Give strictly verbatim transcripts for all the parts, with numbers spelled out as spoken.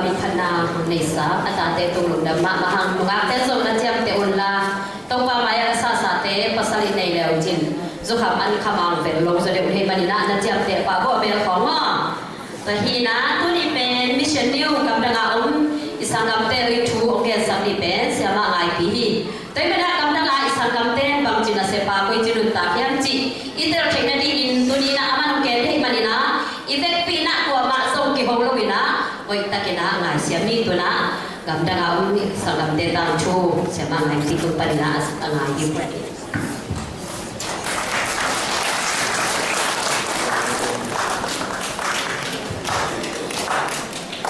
Miphatna hong neihsa a tate tung lungdam mahmah hang, nungakte zong na ciamteh unla, Topa mai-ah na sahsahte pasal i nei le uh cin zukham an khamang vel lo zaw deuh uh hi maninah na ciamteh pah vawh bel khawng aw. Tua hinah tuni pen Mission New gamdangah om i sanggamte i thu hong gensak ni pen siamah ngaipi hi. Tua hi maninah gamdangah i sanggamte in bangci nasep a koici nuntak hiam cih i tel theih nadingin tuni inah a man hong gen thei maninah i vekpi inah kuamah zong kiho lo inah hoihtak inah ngaisiam ni. Tunah gamdangah om i sanggamte tangthu siamah ngaipi tung paninah a ngai hi.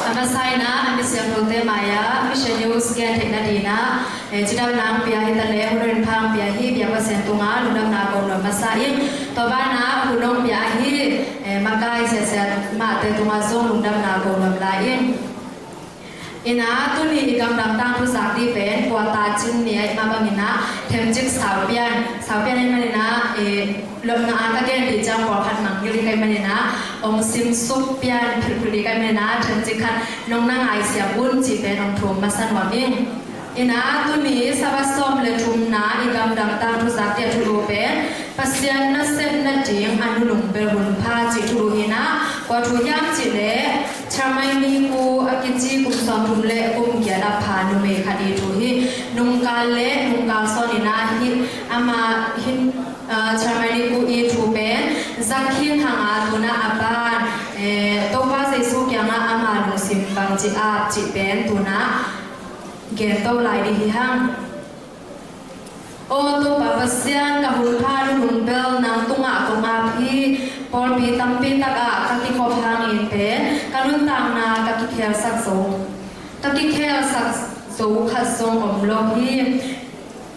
A masa inah a misiangthote mai-ah Mission News gen theih nadinah eh, cidamna hong pia hi ta le hun rinpha hong pia hi. Biak Pasian tungah lungdamna ko nuam masa ing. Tua banah hun hong pia ahi eh, makai siasia mahte tungah zong lungdamna ko nuam lai ing. Inah tuni i gamdang tangthu zak dih pen kua ta cin ni a i mah banginah themcik saupian saupian i maninah eh, lotna a ka gen dih ciang pawlkhat mangngilh hi kai maninah hong simsuk pian philphilh hi kai maninah themcik khat nong na ngaisiam un cih pen hong thum masa nuam ing. Inah tuni Sabbath sawm le thumna i gamdang tangthu zakte a thulu pen Pasian nasep nading a nunung bel hun pha cih thulu hinah kua thu hiam cih leh Charmaine Ku a kici kum sawmthum le kum giat a pha numei khat i thu hi. Nungkal le nungkal sawn inah hi ama hin Charmaine Ku i thu pen zakhin hanga tunah a ban Topa Jesu kiangah ama lungsim bangci ap cih pen tunah gen to lai dih hi hang. Aw Topa Pasian, ka hun pha nunung bel nang tungah kong ap hi. Pawlpi tampi takah ka kikhop hangin pen ka nuntakna ka kikhelsak zo ka kikhelsak zo khat zong om lo hi.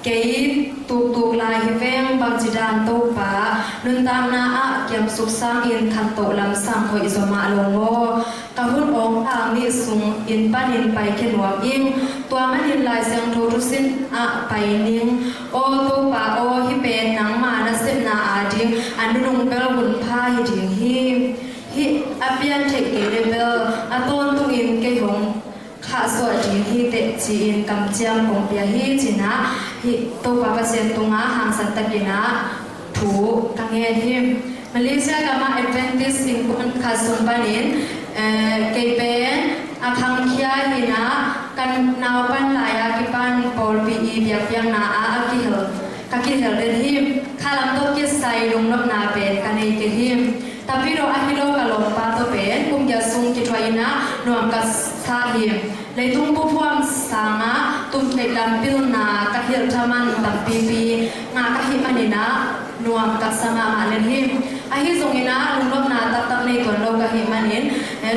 Kei tuktuk lai hi veng, bangci dan Topa nuntakna ah kiamsuk sangin khantoh lamsang hoih zaw mah lo maw? Ka hun awng tang nih sung inn panin paikhia nuam ing. Tua manin Lai Siangtho thusin ah pai ning. Aw Topa aw, hih pen nangma nasepna ading a nunung bel hun pha hi ding hi. Hih a pian theih kei le bel a tawntungin kei hong khahsuah ding hi teh ci-in kamciam kong pia hi. Cinah hih Topa Pasian tungah hangsan takinah thu ka ngen hi. Malaysia gamah Adventist innkuan khat sung panin kei pen a khangkhia hinah kan naupan lai-a kipan pawlpi i biakpiakna ah a kihel ka kihel den hi. Khalam tawh kisai lungnopna pen ka nei kei hi. Tapidaw ahi lo ka lawmpa tawh pen kum giat sung kithuah inah nuam ka sa hi. Leitung puphuam sangah tumpeih lam pilna ka hilh thaman tampipi ngah ka hih maninah nuam ka sa mahmah len hi. Ahi zonginah lungnopna taktak nei tuan lo ka hih manin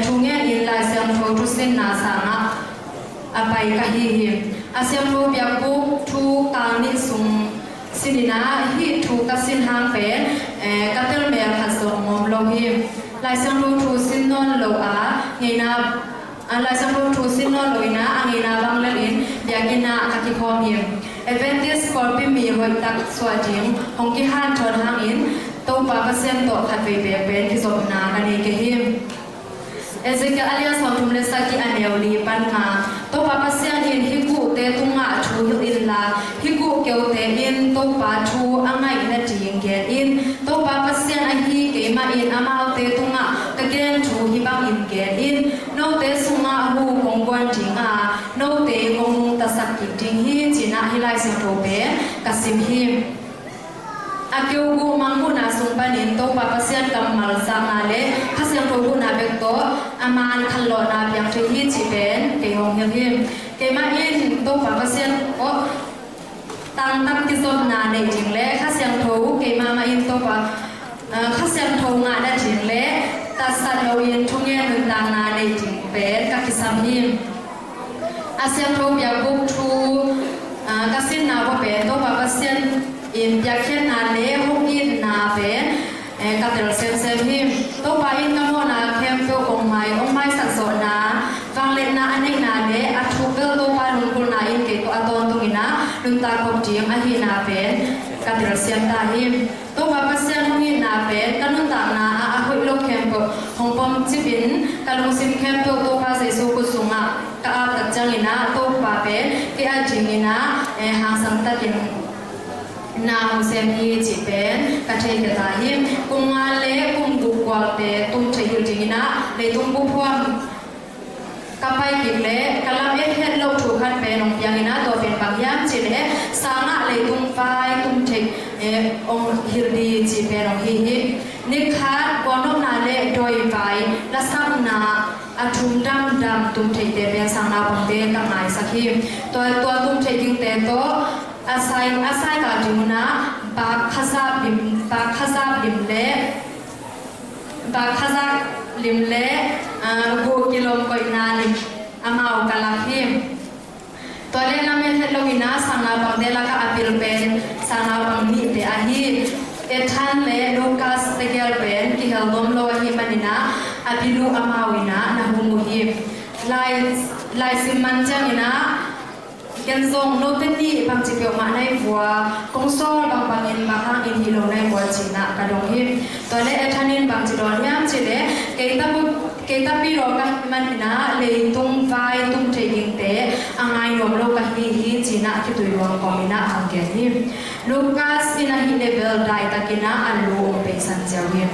thu ngenin Lai Siangtho thusinna sangah a pai ka hi hi. A Siangtho biakbuk thu kal nih sung sininah hih thu ka sin hang pen ka telmel khat zong om lo hi. Lai Siangtho thu sin nawn lo a ngeina Lai Siangtho thu sin nawn lo inah a ngeina bang lelin biakinn ah ka kikhawm hi. Adventist pawlpi mi hoihtak suah ding hong kihanthawn hangin Topa Pasian tawh khatvei pekpen kizopna ka nei kei hi. Ezekiel a lian sawmthum le sagih a neu li pan nga. Topa Pasian in hih guhte tungah thu hilh inla hih guh keute in Topa thu a ngaih nading gen in. Topa Pasian ahi keimah in amaute tungah ka gen thu hih bangin gen in. Note sungah hu kong guan dinga note kong nungtasak kik ding hi. Cinah hih Lai Siangtho pen ka sim hi. A keu guh mangmuhna sung panin Topa Pasian kammal zakna le Kha Siangtho huhna bek tawh a man khanlawhna piang thei hi cih pen kei hong hilh hi. Keimah in Topa Pasian aw tangtak kizopna neih ding le Kha Siangtho keimah mah in Topa Kha Siangtho ngah nading le tatsat loin thungen nuntakna neih ding pen ka kisam hi. A Siangtho biakbuk thu ka sinna vua pen Topa Pasian in piakkhiatna le hong itna pen ka tel semsem hi. Topa in ka mawhna khempeuh hong mai hong maisak zawhna vangliatna a neihna le a thuk bel Topa lunggulhna in kei tawh a tawntunginah nuntak khop ding ahihna pen ka telsiam ta hi. Topa Pasian hong itna pen ka nuntakna ah a hoih lo khempeuh Hong pom cipin ka lungsim khempeuh Topa Jesu khut sungah ka ap tak ciangin ah Topa pen kei a dingin ah, eh, hangsan takin na hong sem hi cih pen ka thei kei ta hi. Kum nga le kum guk gualte tum theih hilh dingin ah leitung buphuam ka pai kik leh ka lam et het loh thu khat pen hong piang in ah, tua pen bang hiam cih leh sang ah leitung vai tum theih, eh, hong hilh ding cih pen hong hi hi. Ni khat gualnopna le dawivai lasakna a thum damdam tum theihte pen sang naupangte ka ngaisak hi. Tua, tua tum theih dingte tawh a sai, a sai kal ding un ah bak khazap lim, bak khazap lim le bak khazap lim le, ah, guh kilawm koihna lim amau ka lak hi. Tua le lam et het lo in ah sang naupangte lakah a pil pen sang naupang nihte ahi Ethan le Lucas tegel pen kihel nuam lo ahih manin ah a pil uh amau in ah na hum uh hi. Lai, lai sim man ciangin ah ken zong note nih bangci peuhmah na hi vua, kong sawl bangbangin bang hangin hi lo na hi vua ci-in ah ka dong hi. Tua le Ethan in bangci dawn hiam cih leh kei ta bu, kei tapi daw ka hih manin ah leitung vai tum theih dingte a ngai nuam lo ka hi hi ci-in ah khitui luang kawmin ah hong gen hi. Lucas in ahih leh bel daitakin ah a lu hong peisan ziau hi.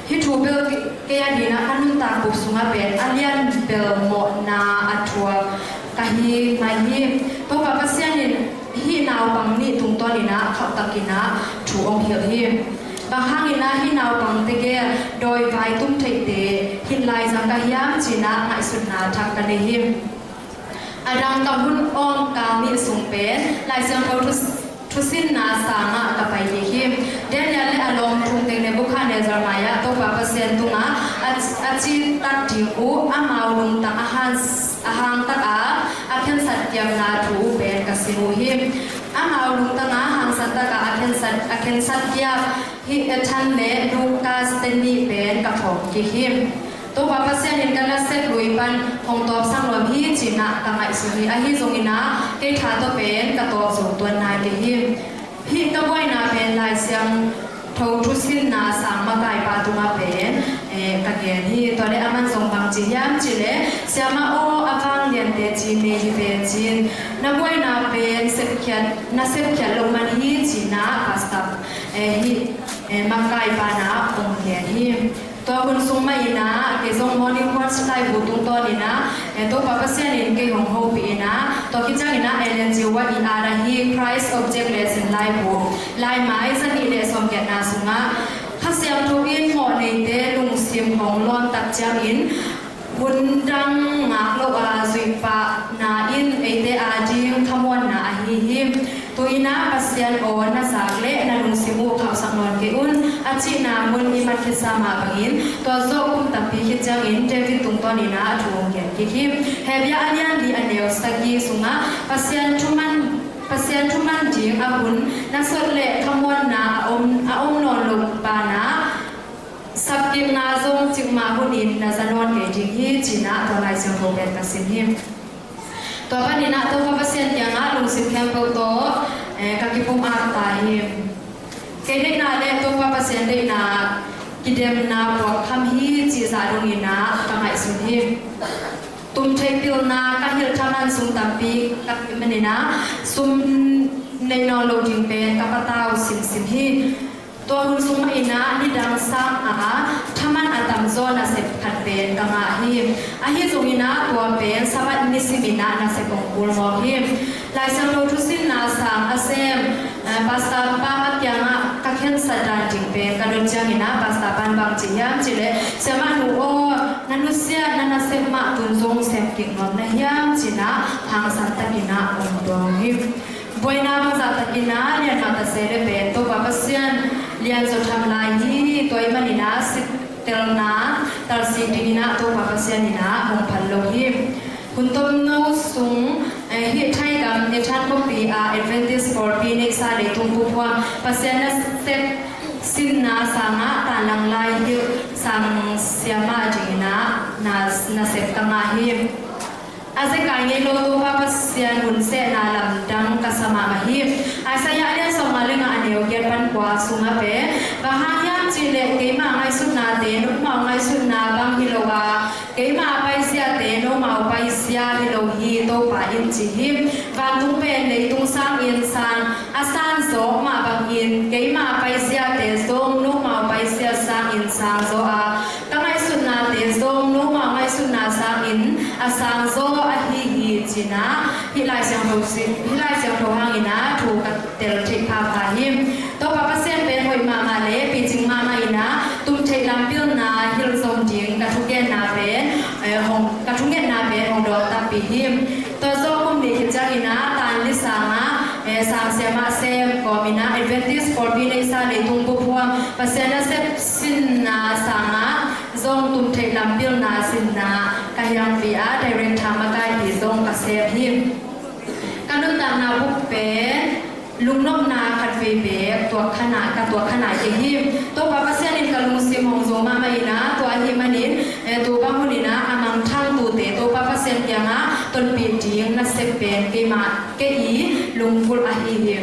Hih thu bel kei a dingin ah ka nuntak bup sungah pen a lian bel mawhna a thuak ka hi mai hi. Topa Pasian in hih naupang nih tungtawnin ah khauh takin ah thu hong hilh hi. Bang hangin ah hih naupang tegel dawivai tum theihte hih lai zang ka hiam ci-in ah ngaihsutna thak ka nei hi. A dang ka hun awng kal nih sung pen Lai Siangtho thu, thusinna sangah ka pai kik hi. Daniel le a lawm thum teng Nebuchadnezzar mai-ah Topa Pasian tungah a, a citak ding uh amau lungtang a han, a hangtak a, a khensat kiamna thu uh pen ka sim uh hi. Amau lungtang a hangsan tak a, a khensat, a khensat kiam hih Ethan le Lucas te nih pen ka phawk kik hi. Topa Pasian in ka nasep lui pan hong tawpsak nuam hi ci-in ah ka ngaihsun hi. Ahi zongin ah kei tha tawh pen ka tawp zo tuan nai kei hi. Hih ka buaina pen Lai Siangtho thusinna sang makaipa tungah pen, eh, ka gen hi. Tua le aman zong bang ci hiam cih leh, Siamah aw, a vanglian teci nei hi ve ci-in na buaina pen sepkhiat, na sepkhiat lo man hi ci-in ah pastor, eh, hih, eh, makaipa in ah hong gen hi. Tua hun sung mah in ah kei zong Morning Watch laibu tungtawnin ah, eh, Topa Pasian in kei hong hopih in ah, tua khit ciangin ah Ellen G. White in ah, ahi Christ Object Lesson laibu, laimai zanih le sawmgiatna sungah Kha Siangtho in mawhneite lungsim hong lawn tak ciangin hun dang ngak lo a zuih pahna in eite ading khamuanna ahi hi. Tu-in ah Pasian aw na zak leh na lungsim uh khauhsak nawn kei un, a cihna mun i mat khitsa mah bangin tua zawh kum tampi khit ciangin David tungtawnin ah a thu hong gen kik hi. Hebru a lian li a neu sagih sungah Pasian thu man, Pasian thu man ding a hun na sot leh khamuanna a om, a om nawn loh banah sapkikna zong cikmah hunin na za nawn kei ding hi ci-in ah tua Lai Siangtho pen ka sim hi. Tua panin ah Topa Pasian kiangah lungsim khempeuh tawh, eh, ka kipumkhat ta hi. Kei deihna le Topa Pasian deihna kidemna puak kham hi cih zah dongin ah ka ngaihsun hi. Tum theih pilna ka hilh thaman sung tampi ka hih manin ah sum nei nawn lo ding pen ka patau simsim hi. Tua hun sung mah in ah nidang sang a thaman a tamzaw nasep khat pen ka ngah hi. Ahi zongin ah tua pen Sabbath ni simin ah nasep hong kul mawk hi. Lai Siangtho thusinna sang a sem, eh, Pastor pa a kiangah ka khensat dan ding pen ka dot ciangin ah Pastor pan bang ci hiam cih leh, Siamah nu aw, na nusiat na nasep mah tun zong sem kik nuam na hiam ci-in ah hangsan takin ah hong dawng hi. Buaina bangzah takin ah lian mah ta se leh pen Topa Pasian lianzaw tham lai hi. Tua ahih manin ah sittelna talsik dingin ah Topa Pasian in ah hong phal lo hi. Hun tomno sung, eh, hih Thai gam Ethan khuapi a Adventist pawlpi neihsa leitung buphuam Pasian nasep sinna sangah tanlang lai hilh sang siamah dingin ah na, nasep ka ngah hi. A zekai ngei lo Topa Pasian hun sehna lamdang ka sa mahmah hi. Isaiah a lian sawmnga le nga, a neu giat pan kua sungah pen, bang hang hiam cih leh keima ngaihsutnate nomau ngaihsutna bang hi lo a, keima paiziate nomau paizia hi lo hi, Topa in ci hi. Vantung pen leitung sangin sang a san zawk mah bangin, keima paiziate zong nomau paizia sangin sang zaw a, ka ngaihsutnate zong nomau ngaihsutna sangin a sang zaw ahi hi, ci-in ah, hih Lai Siangtho si-, hih Lai Siangtho hangin ah thu ka tel theih phapha hi. Topa Pasian pen hoih mahmah le picing mahmah in ah, tum theih lam pilna hilh zom ding ka thugenna pen, eh, hong, ka thugenna pen hong dawng takpi hi. Tua zawh kum nih khit ciangin ah, tan li sangah, eh, sang siamah sem kawmin ah, Adventist pawlpi neihsa leitung bup huam Pasian nasep sinna sangah zong tum theih lam pilna sinna ka hiangpi a, director makaipi zong ka sem hi. Ka nuntakna bup pen lungnopna khatvei beek tuak kha nai, ka tuak kha nai kei hi. Topa Pasian in ka lungsim hong zo mahmah in ah, tua ahih manin, eh, tu bang hun in ah a mangthang tute Topa Pasian kiangah tonpih ding nasep pen keimah, kei i lungput ahi hi.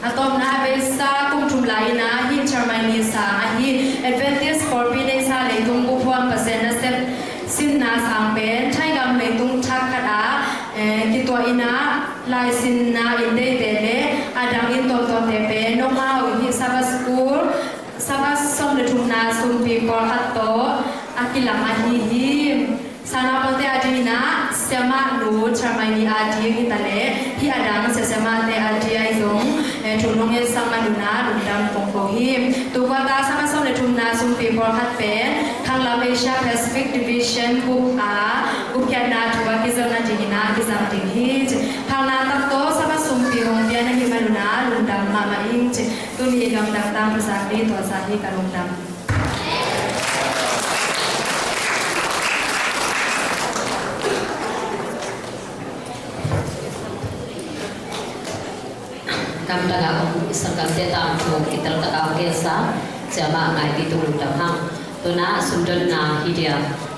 A tawpna, a beisa kum thum lai in ah hih Germany sang ahi Adventist pawlpi neihsa leitung bup huam Pasian nasep sinna sang pen Thai gam leitung thak khat ah, eh, kituah in ah, laisinna inneite le a dang inn tuamtuamte pen nomau hih Sabbath School, Sabbath sawm le thumna sumpi pawlkhat tawh a kilang ahi hi. Sang naupangte adingin ah siamah nu Germany ading hi ta leh, hih a dang sia siamahte ading ahi zong, eh, thu nong etsak man un ah lungdam kong ko hi. Tu quarter Sabbath sawm le thumna sumpi pawlkhat pen khanglam Asia Pacific Division bup a, bup khiatna thu a kizang nadingin ah kizang ding hi. Phalna tak tawh Sabbath sumpi hong pia na hih man un ah lungdam mahmah ing ci. Tuni i gamdang tangthu zak ni, tua zak hi ka lungdam. Gamdang a om i sanggamte tangthu kitel taka hong gelsa, siamah Ngaihpi Tung lungdam hang. Tu-in ah sumdonna hi dia.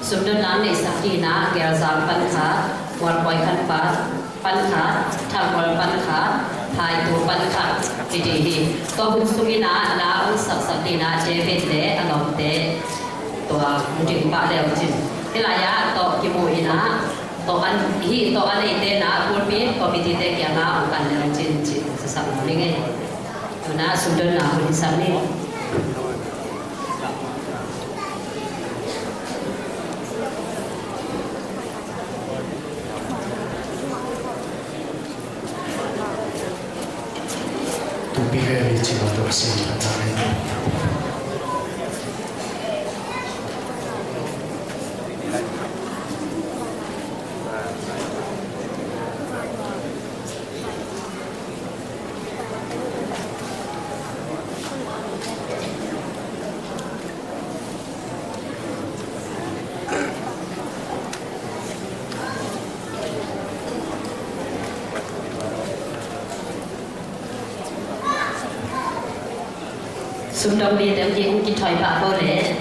Sumdonna neihsak dingin ah Gelzang pan khat, Mualkoi pan khat, pan khat, Thangol pan khat, Thaitu pan khat hi ding hi. Tua hun sungin ah la hong saksak dingin ah David le a lawmte tua hong ding pah le uh cin. Hih lai-ah tawh kimu in ah, tawh an, hih tawh a neite in ah pulpit committee-te kiangah hong kan le uh cin, cin sasak lo ning ei. Tu-in ah sumdonna hun hi sam ni. Tupi ve mi ci lo do si ta ta ni. Sumdong mi dem hi, hong kithoi pah bo leh.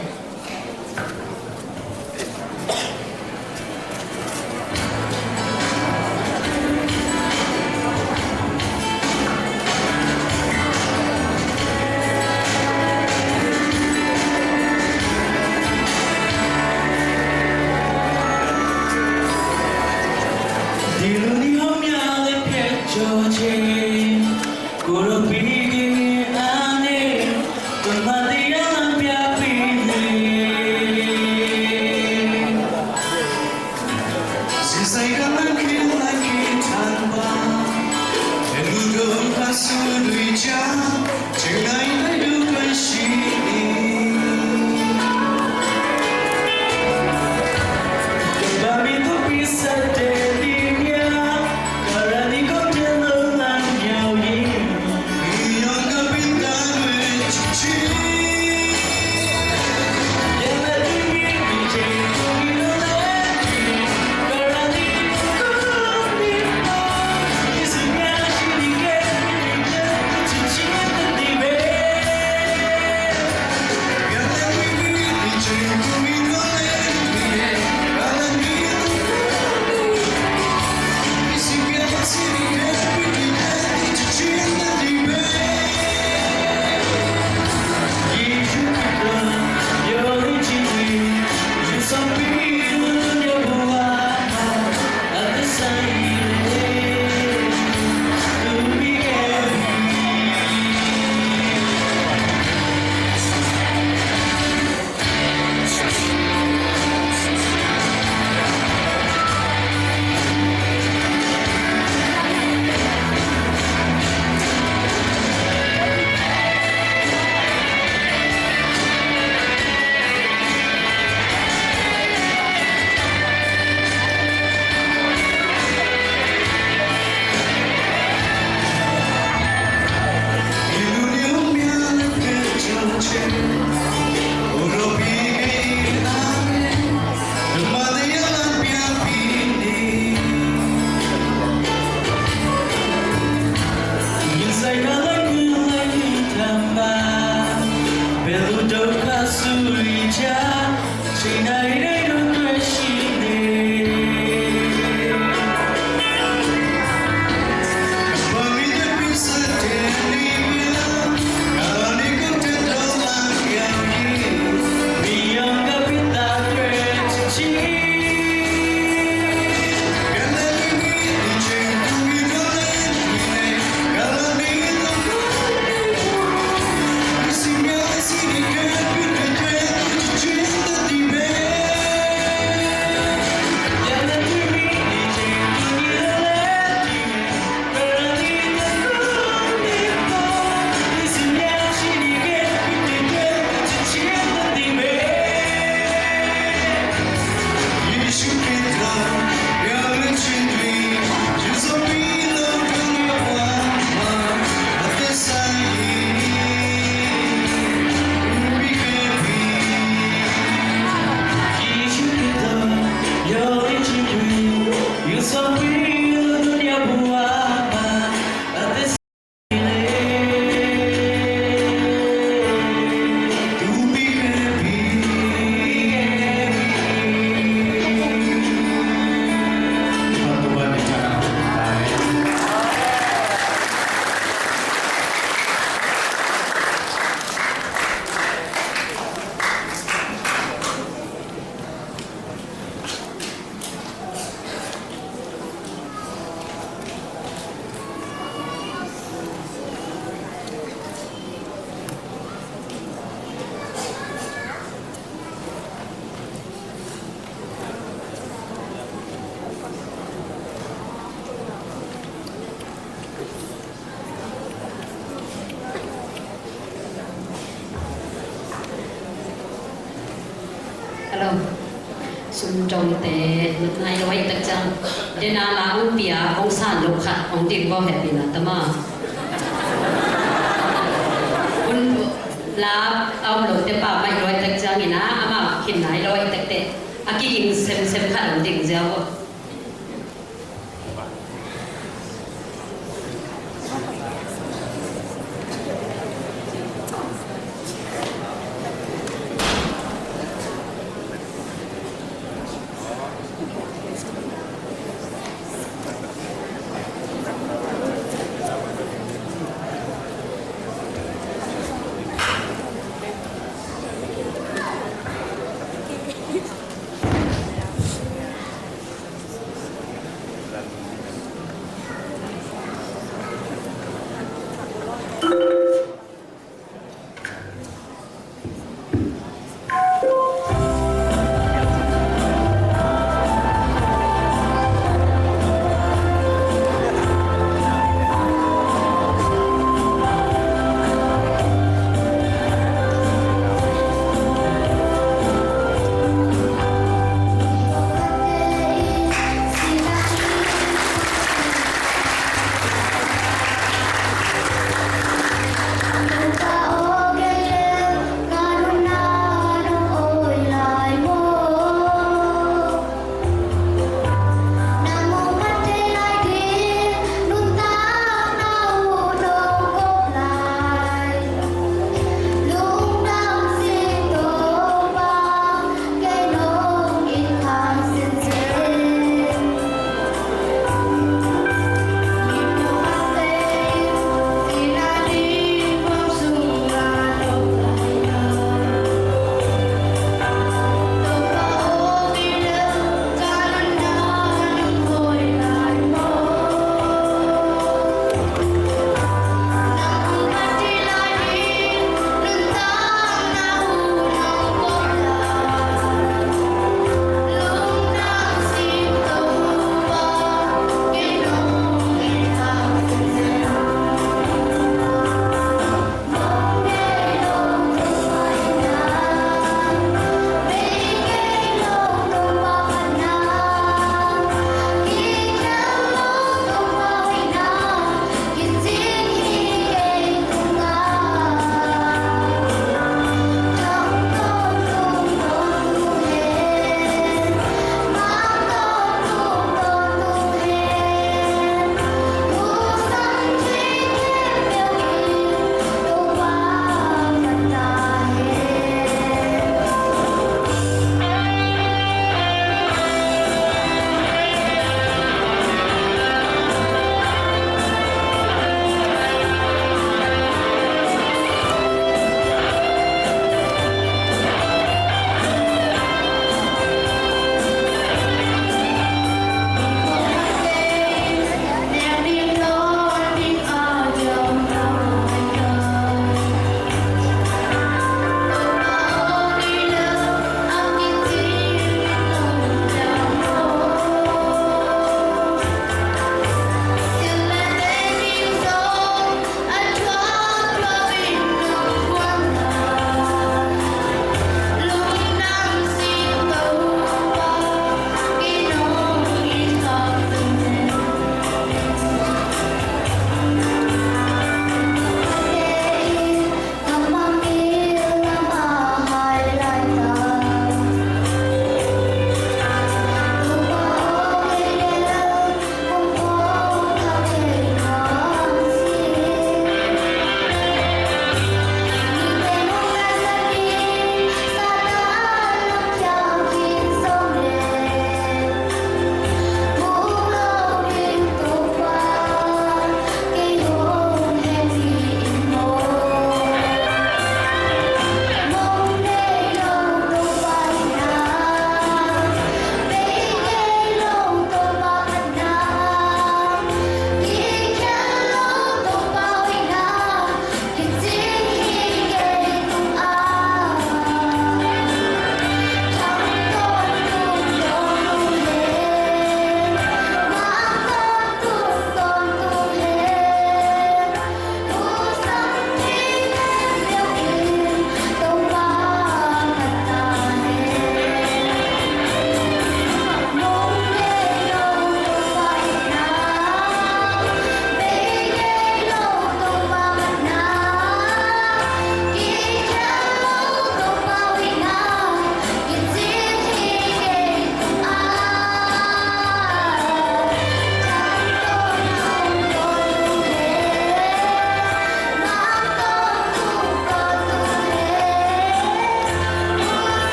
Hello. Sum dongte nai lo ahih tak ciang, dena la hong pia, hong san lo khat hong ding vaw hehpihna tama. Hun la a om lote pa mai lo ahih tak ciangin ah, amah khin nai lo ahih tak teh, a kiging semsem khat hong ding ziau.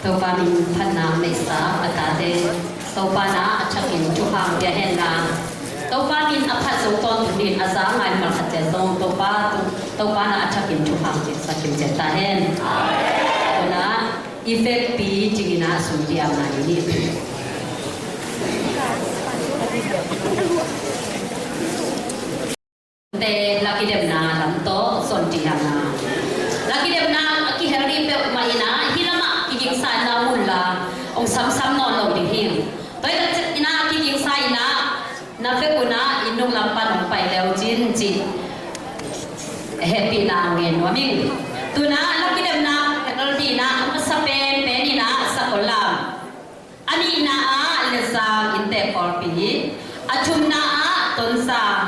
Topa min phatna neihsa a tate, Topa na a thakin thupha pia hen la, Topa min a phat zo tawntung dingin a za ngai malkhatte zong Topa, Topa na a thakin thupha pia sakin cia ta hen. Tuna i vekpi dingin a sum diam ngai ni. Te lakidemna lam tawh son ti hang na. Lakidemna a kihel dih peuhmah ina, hih lamah kigingsa na mun la, hong samsam nawn lo ding hi. Tua hi tak ciang ina kigingsa ina, na vekpi ina, i nung lam pan hong pai leu cin ci. Hehpihna hong ngen nuam ing. Tuna lakidemna hel dih ina, a masa penpen ina, sakol lam. A nihna ah Lezang innte pawlpi, a thumna ah Tonzang,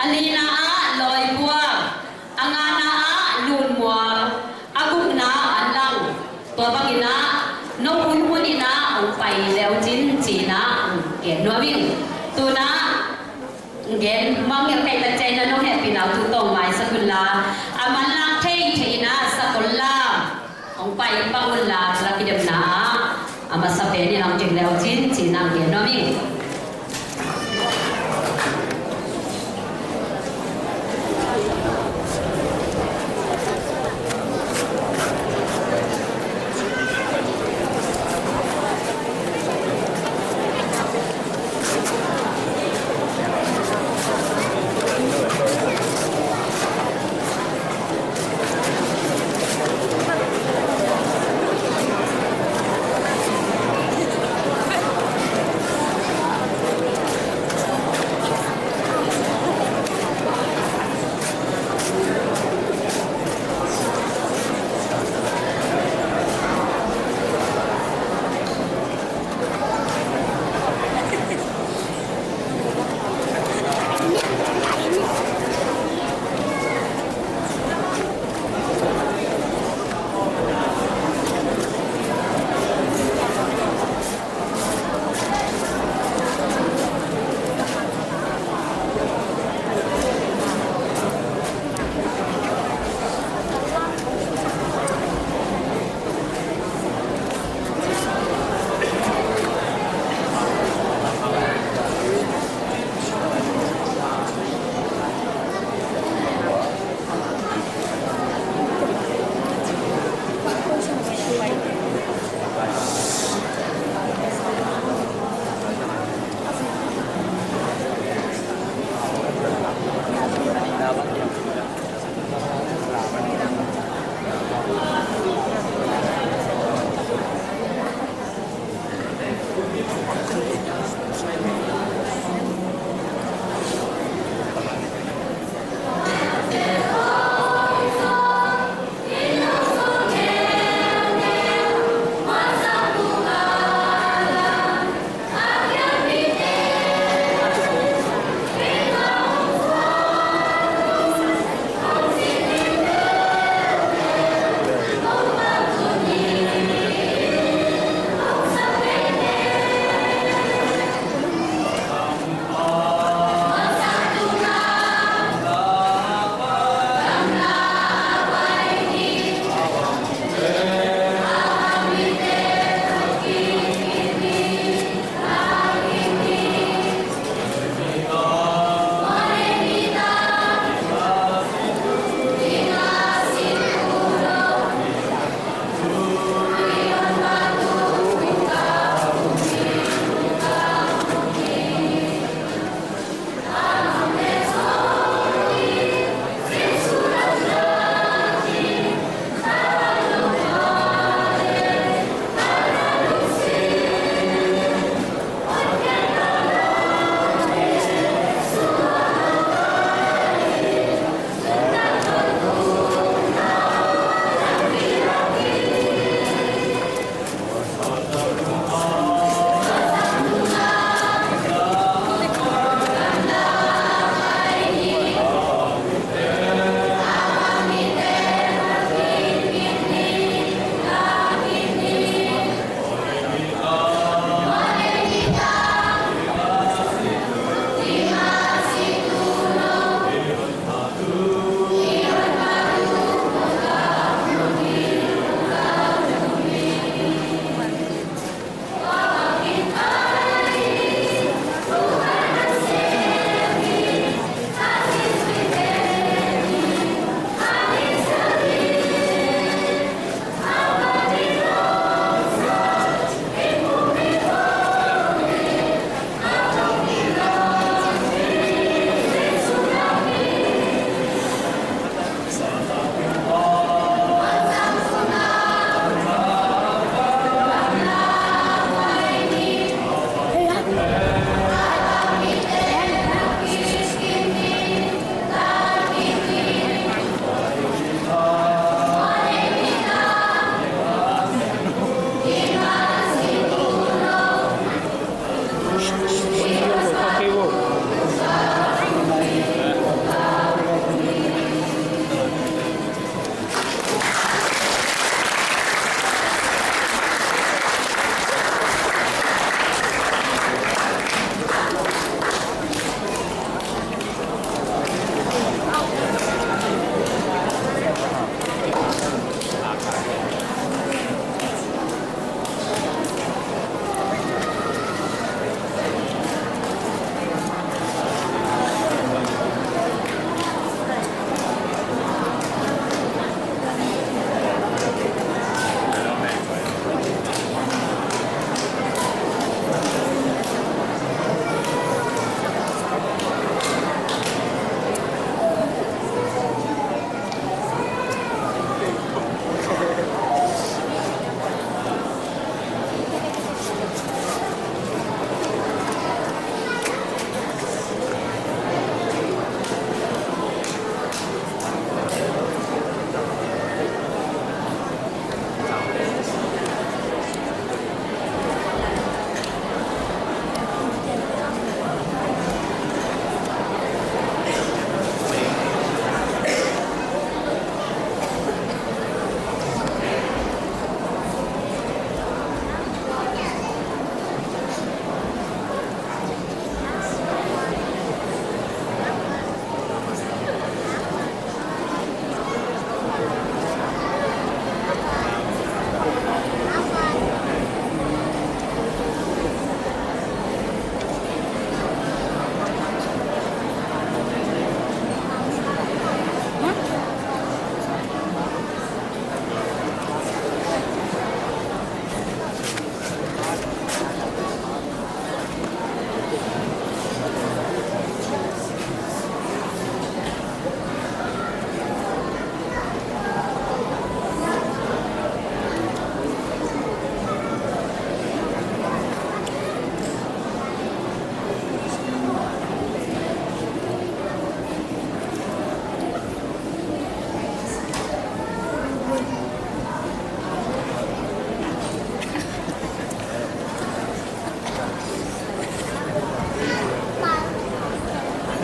a lina ah Lawibuang, a ngana ah Lunmuang, a gukna ah Anlang. Tua bangin ah nong hunhun in ah hong pai leu cin ci-in ah hong gen nuam ing. Tuna gen mangngilh kei ta ciang ina nong hehpihna uh thu tawh maisak un la, a manlang thei thei in ah sakol lam hong pai pah un la, lakidemna ah a masa pen in hong ding leu cin ci-in ah hong gen nuam ing.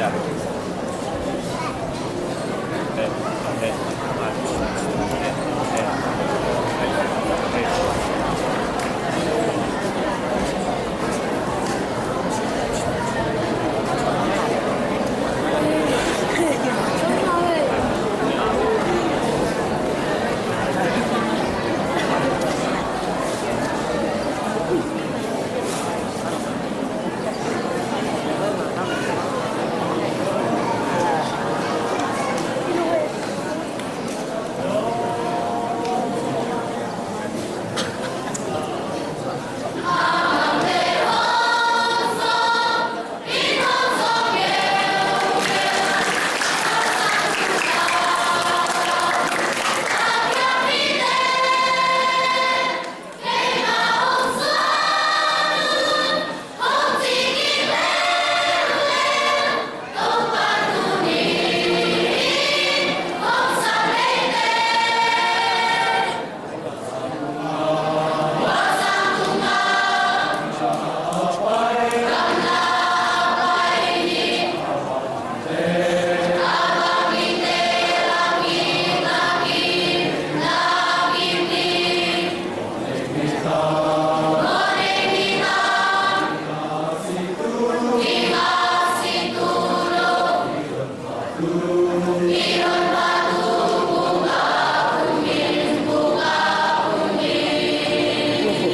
Khổ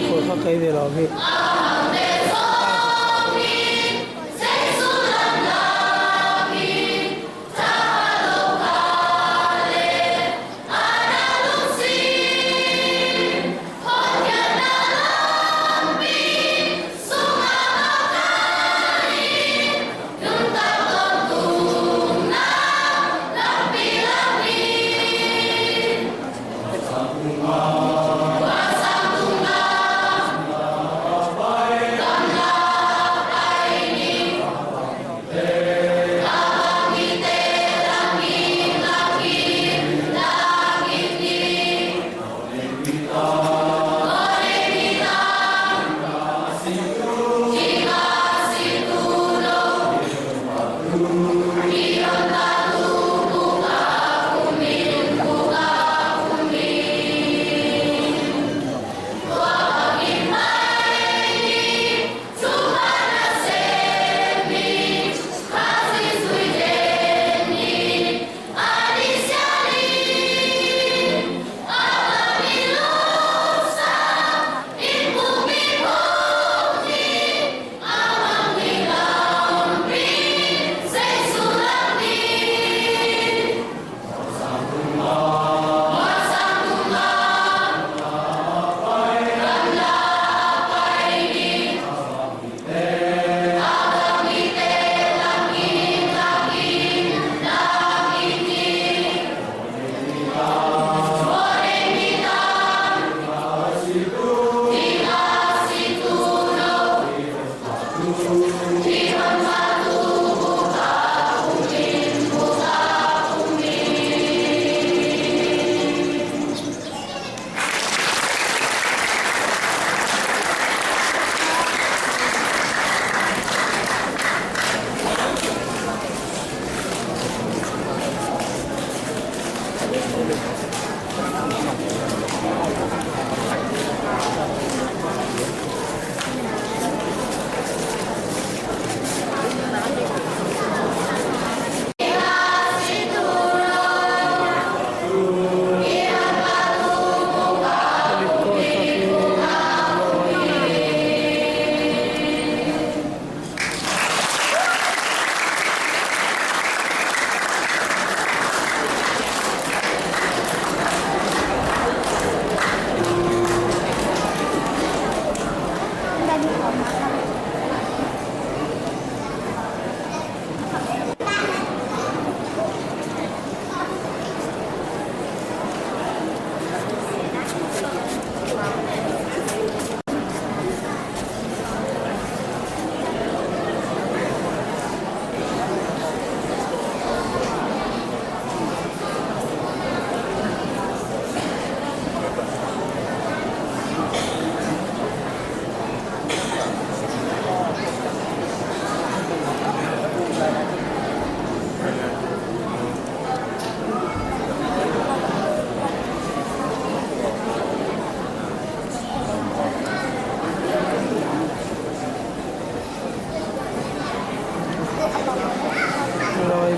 khổ thoát cái về đó, vì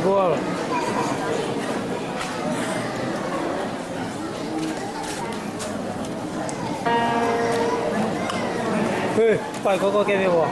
Gual. Hei, pai koko kemi bo.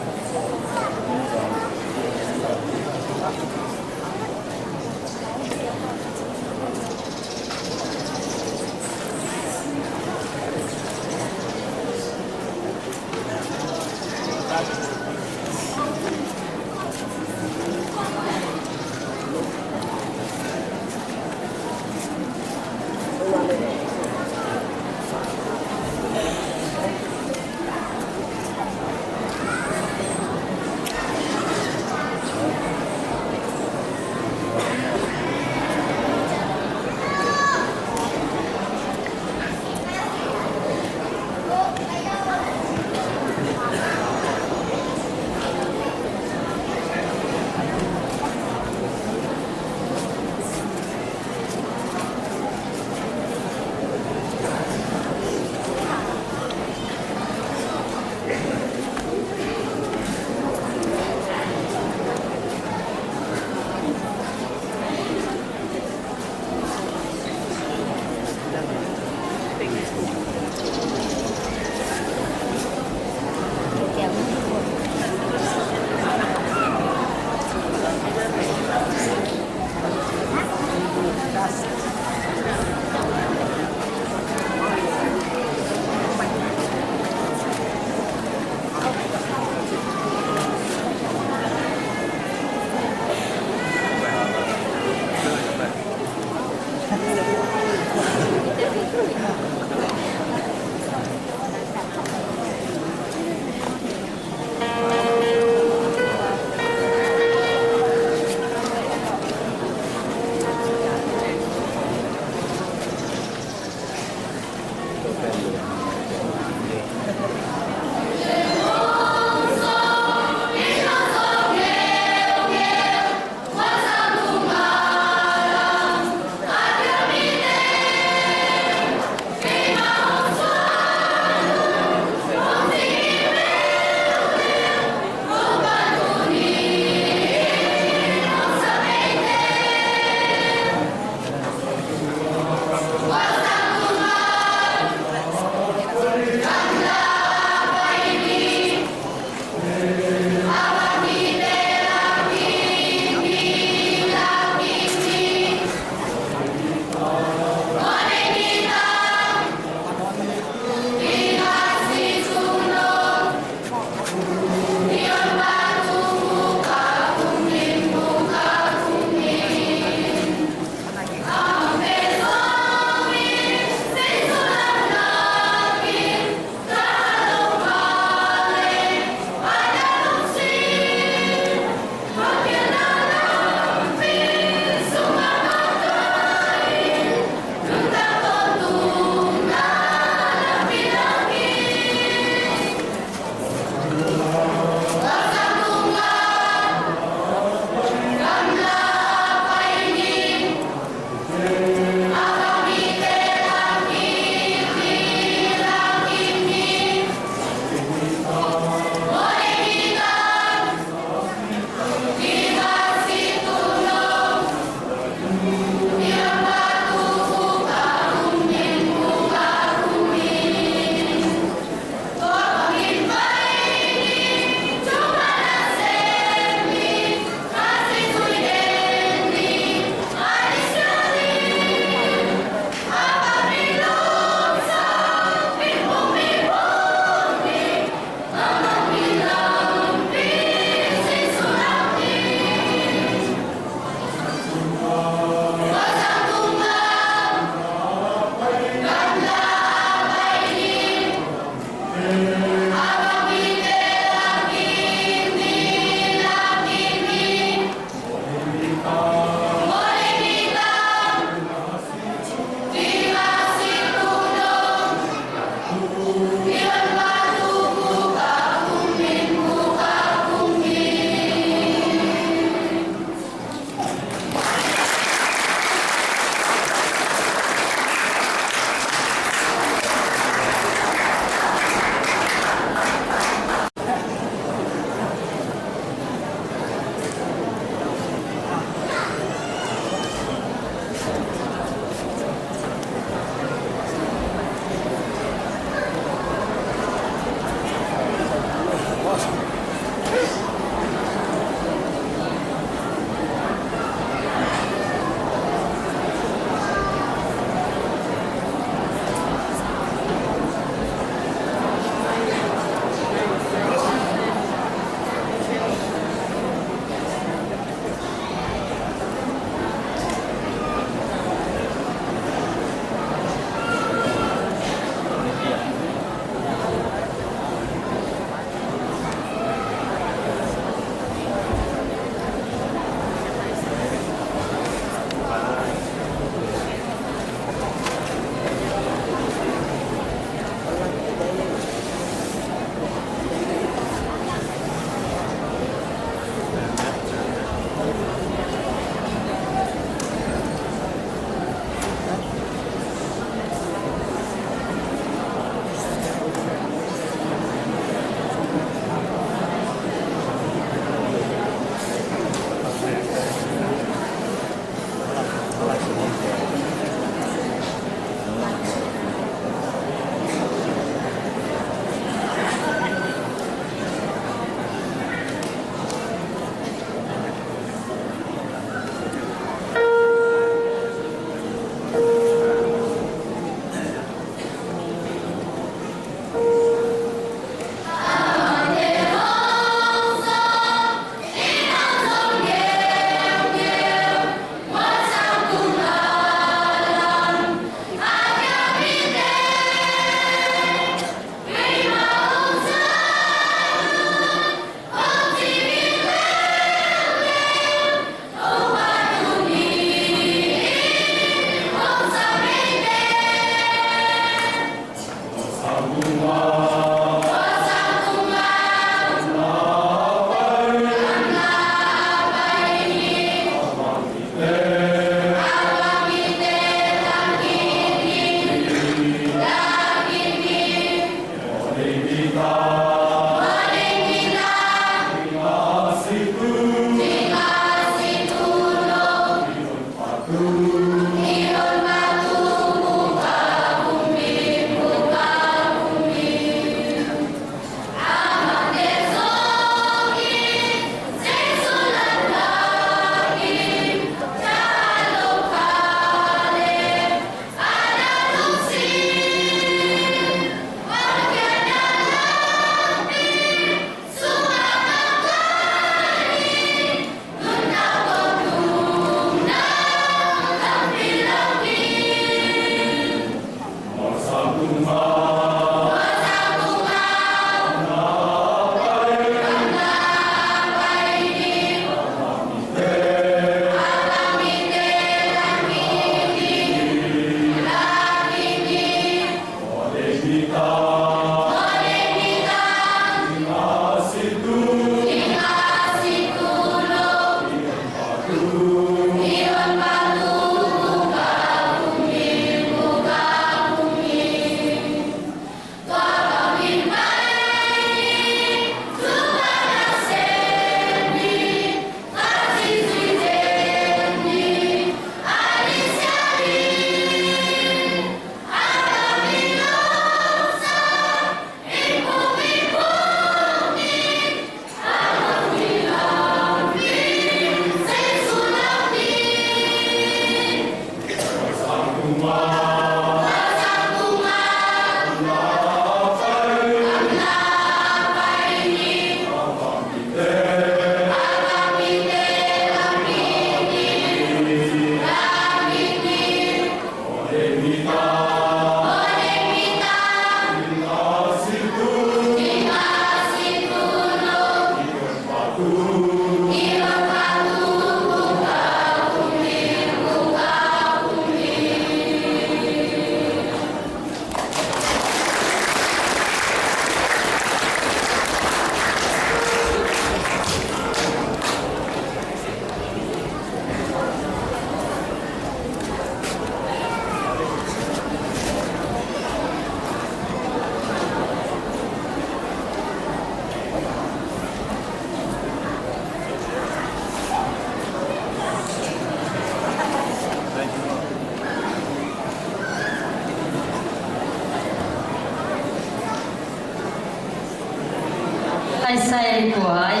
Aisai kuai,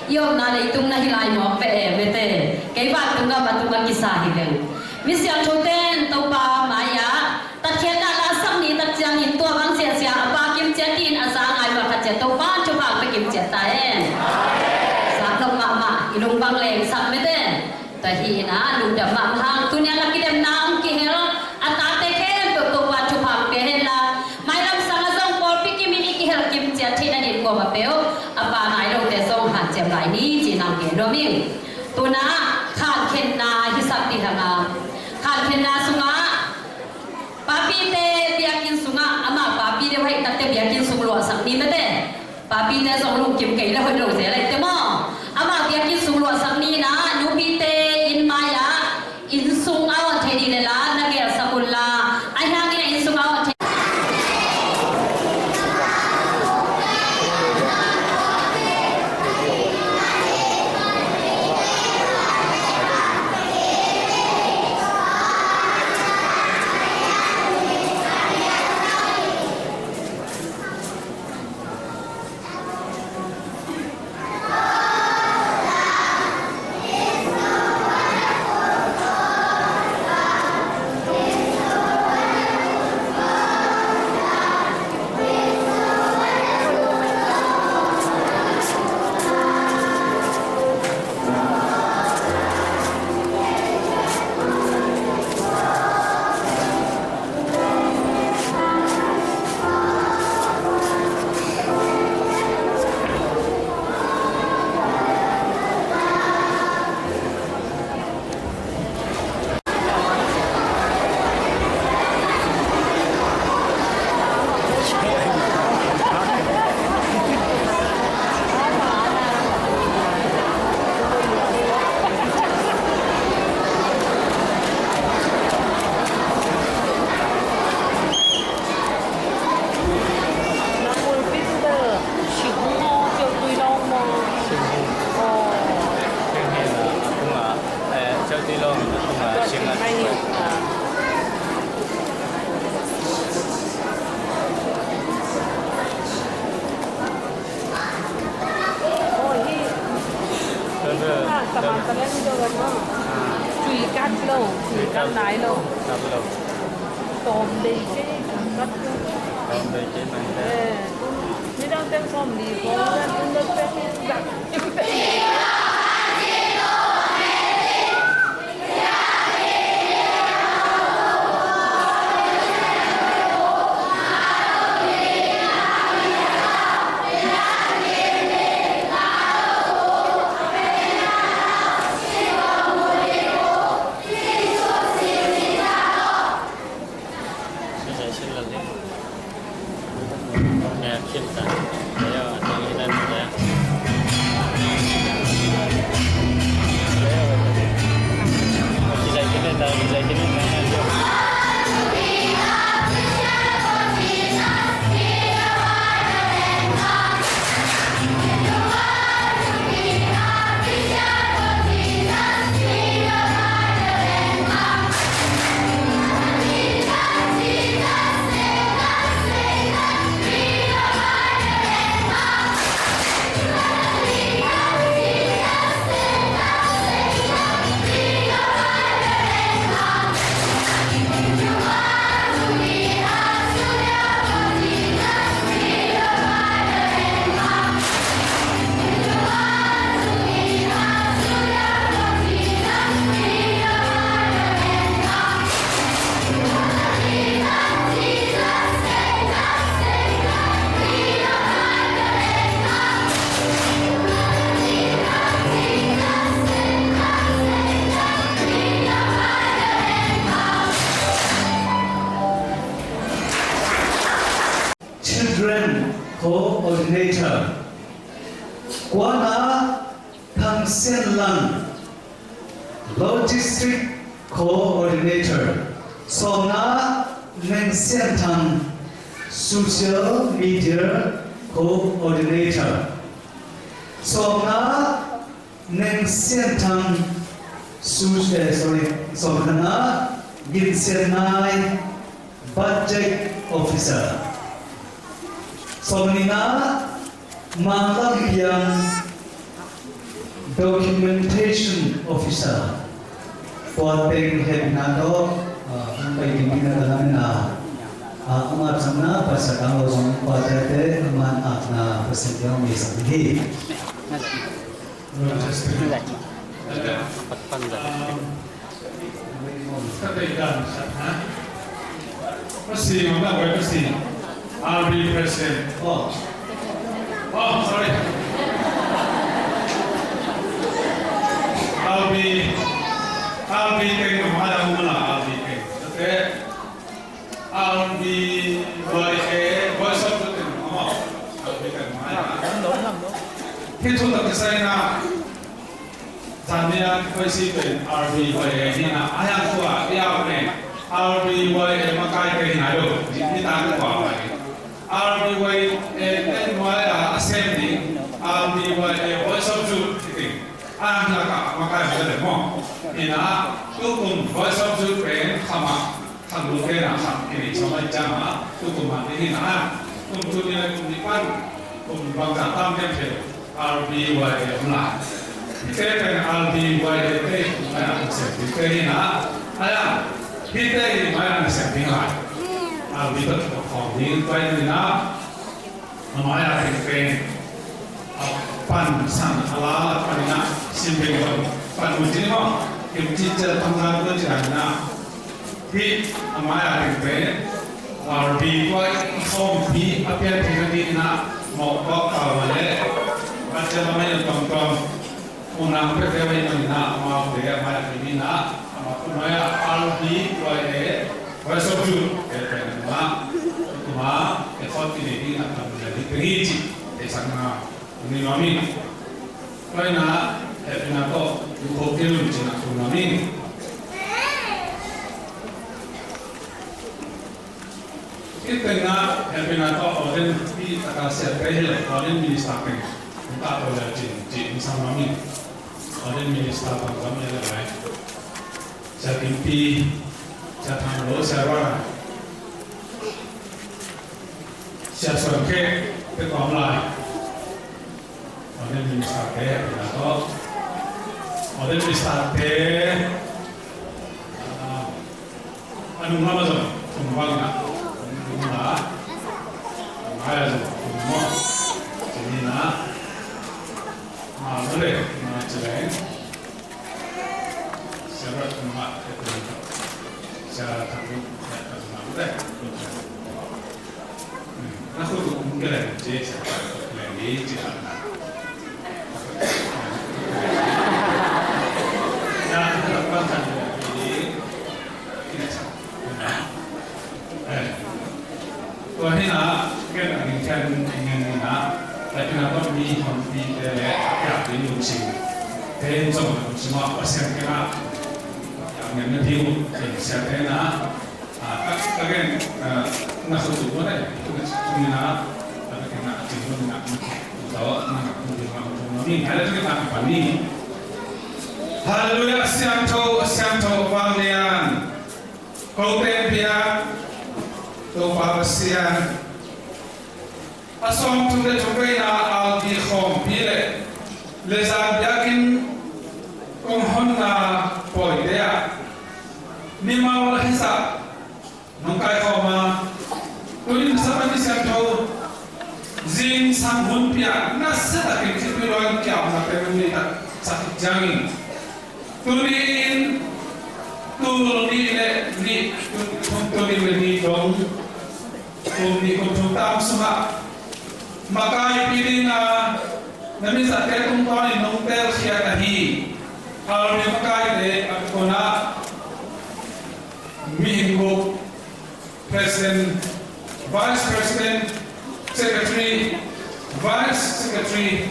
i omna leitung na hi lai mawk ve e mete. Kei vantung gam a tung a kisa hi leng, misiangthote in Topa mai-ah tatkhiatna la sak ni tak ciangin tua bang siasia a pa kimciat in a za ngai mah khat ciat Topa thupha pia kimciat ta hen. Sa hlawm mahmah, i lung bang leng sak mete. Tua hi in a lungdam mahmah hang, tuni a la kidemna hong kihel a tate khempeuh Topa thupha pia hen la, mailam sang a zong pawlpi kim in i kihel kimciat theihna ding kuamah peuh a pa nai lote zong hanciam lai ni ci-in hong gen nuam ing. Tuna khankhenna hisak ding hang a, khankhenna sungah papite biakinn sungah ama papi deuh haih takte biakinn sung luahsak ni mete. Papite zong lungkim kei le hoih lo zel ahi te maw. Ama biakinn sung luahsak ni in a, nupite inn mai-ah inn sung a on thei ding le la na gelsak un la, ahi hangin a inn sung a on thei Tui kat lo, tui kat nai lo. Tawm dei kei, kat lo. Tawm dei kei man te. Ni dang teng sawm li ko, ni dang teng zak. Coordinator. Kuana Thang Sian Lang, Logistic Coordinator. Sawmna Neng Sian Thang, Social Media Coordinator. Sawmna Neng Sian Thang, su, eh, sorry, sawmkhatna Gin Sian Nai, Budget Officer. Sawmnihna Mang Lam Piang, Documentation Officer. Tua teng hehpihna tawh, ah, hong pai ding hi na ka lam in ah, ah, amah tungah Pasian tang lo zong pa tete, amah in ah na Pasian tang lo zong hi. Pasi, Mama Wai Pasi. R B President. Oh. Oh, sorry. R B, R B teng, Mama Wai Pasi, R B teng. Okay. R B Y A, Voice of the People, maw. R B kan mai a. Hih thu tawh kisai in ah, zan ni a kikoih si pen R B Y A hi in ah, a hiang tua i au pen R B Y A makaite hi nai lo. Ni ta ka kua mai. R B Y A te nuai a a sem ding R B Y A Voice of Youth hi ding. A hiang hi a ka makai hi le maw. Hi in ah, tukum Voice of Youth pen kham a. Khan lu te na khan kini chong ai chang a, tu kum a ni hi na, kum tu ni lai kum ni pan, kum bang za tam kem thei, R B Y A om lai. Hih te pen R B Y A te kum ai a kum sem ding te hi na, ai a, hih te hi mai a kum sem ding lai. R B te kum khong ding pai ni na, a mai a teng pen, a pan sang a la la pan in ah, sim beng pan, pan mun ci ni maw, kim ci cia pan la ko ci a ni na. Hih a mai a teng pen, R B Y A i khawmpi a pian thei na ding in ah, mawh bawk pau le, a cia la mai na tong tong. Unau peuhpeuh ahih manin ah amaute a mai-ah kei ding ah, amau kum mai-ah R B Y A, Voice of Youth, te pen amah, kum a, te khawm kei ding ah tam le ding te hi cih, te sang na, ni mami. Tua in ah, hehpihna tawh, yu kho kei lun cih na kum mami. Hih teng ah, hehpihna tawh ordained pi taka siate hi lo, ordained minister teng. Hong kah to le cin, cin sang mami. Ordained minister bang bang hi le lai. Sia Kimpi, Sia Thang Lo, Sia Ruana. Sia Suan Khe, te kawm lai. Ordained minister te, hehpihna tawh. Ordained minister te. Ah, a nung lam a zong, kum bang na. Kum na. Ngai a zong, kum maw. Cini na. Ma, ma le, ma ci le. Sia Rat kum ma, kum ma. Sia Thang kum ma le. Na khut kum ke le, ci sia le, ni ci le. Na khut kum ma le, ni. Tua hi na, ken a ding khian ing ngen ni na, a tina tawh mi honpi te le a piak ding lungsim te in zong a lungsim ah Pasian kiangah a ngen na ding uh, sia te na, a, a, again, a, na khut uh mawk te, tu ni na, a, na kiangah a ding uh ni na, tu tawh na khut uh ding uh ni, hallelujah, na pan ni. Hallelujah, siangtho, siangtho, vanglian. Kote piak Topa Pasian, a sawmthum le thum veina R B khawmpi le lezang biakinn kong honna pawite ah mimal hisa nong kaikhawm a, tunin Sabbath ni siangtho zingsang hunpi ah nasia takin khitui luang kiamna peuh nong nei taksak ciangin, tuni in tul nih le nih, tul nih le nih dong, tul nih kum thum tam sungah makaipi dingin na mizahte tungtawnin nong telkhiat ahi. Army makaite a kipan ah mihing guk, President, Vice President, Secretary, Vice Secretary,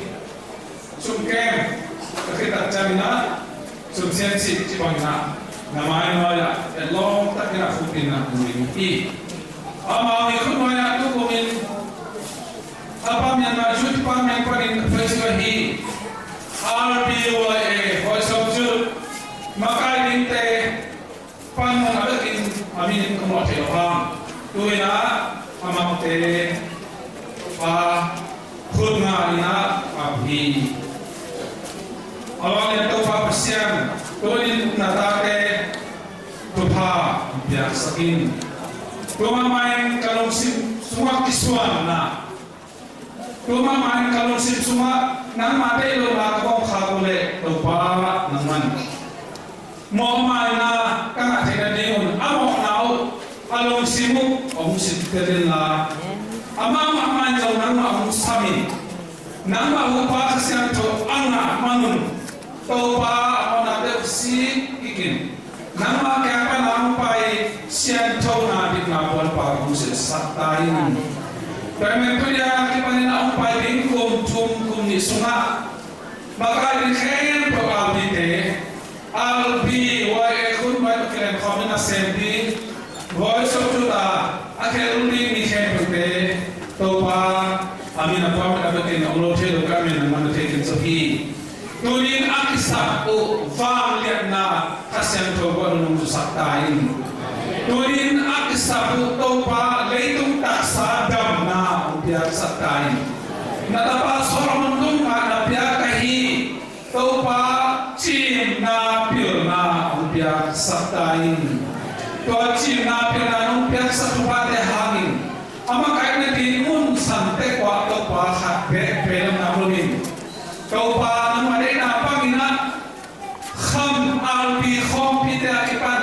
sum kem, ka khit tak ciangin ah, sum siam cih ci bangin ah, na mai nuai ah, etlawm takin ah khut in ah, na mai nuai hi. Amau i khut nuai ah, tu kumin, Upper Myanmar Youth Department panin ka phei sua hi. R B Y A, Voice of Youth, makai dingte, panmun a bekin a min in ka mawh thei lo hang. Tu-in ah a mangte pa khut nga in ah a hi. A vanglian Topa Pasian, tu-in na tate thupha piaksak in. Tua mahmah in ka lungsim sungah kisuanna, tua mahmah in ka lungsim sungah nangmah deih lohna ka bawng khak uh leh Topa nangman mawhmaina ka ngah theih nadingun a mawhna uh, a lungsim uh hong sittel inla, amah mahmah in zong nangmah hong sam in, nangmah uh pa Kha Siangtho a ngah manun Topa a mawhna deuh sik kik in, nangmah kiang pan a hong pai siangthona dikna puanpa hong silhsak ta in. Tua ahih manin tu-in a kipanin a hong pai ding kum thum kum nih sungah makai ding khempeuh a bite, R B Y A khut nuai tawh kilem khawm in a sem ding, Voice of Youth a khel ding mi khempeuhte Topa a min a puak a bekin a um lo thei lo ka min a man thei kin zo hi. Tunin a kisap uh vangliatna Kha Siangtho guah nunung zusak ta in. Tunin a kisap uh Topa leitung taksa damna hong piaksak ta in. Na tapa Solomon tungah na piak ahi Topa cimna pilna hong piaksak ta in. Tua cimna pilna nong piaksak thuphate hangin a makaihna ding mun san tek uah Topa khat bek pe lam nam lo in. Topa nangmah deihna bangin ah kham R B khawmpite a kipan,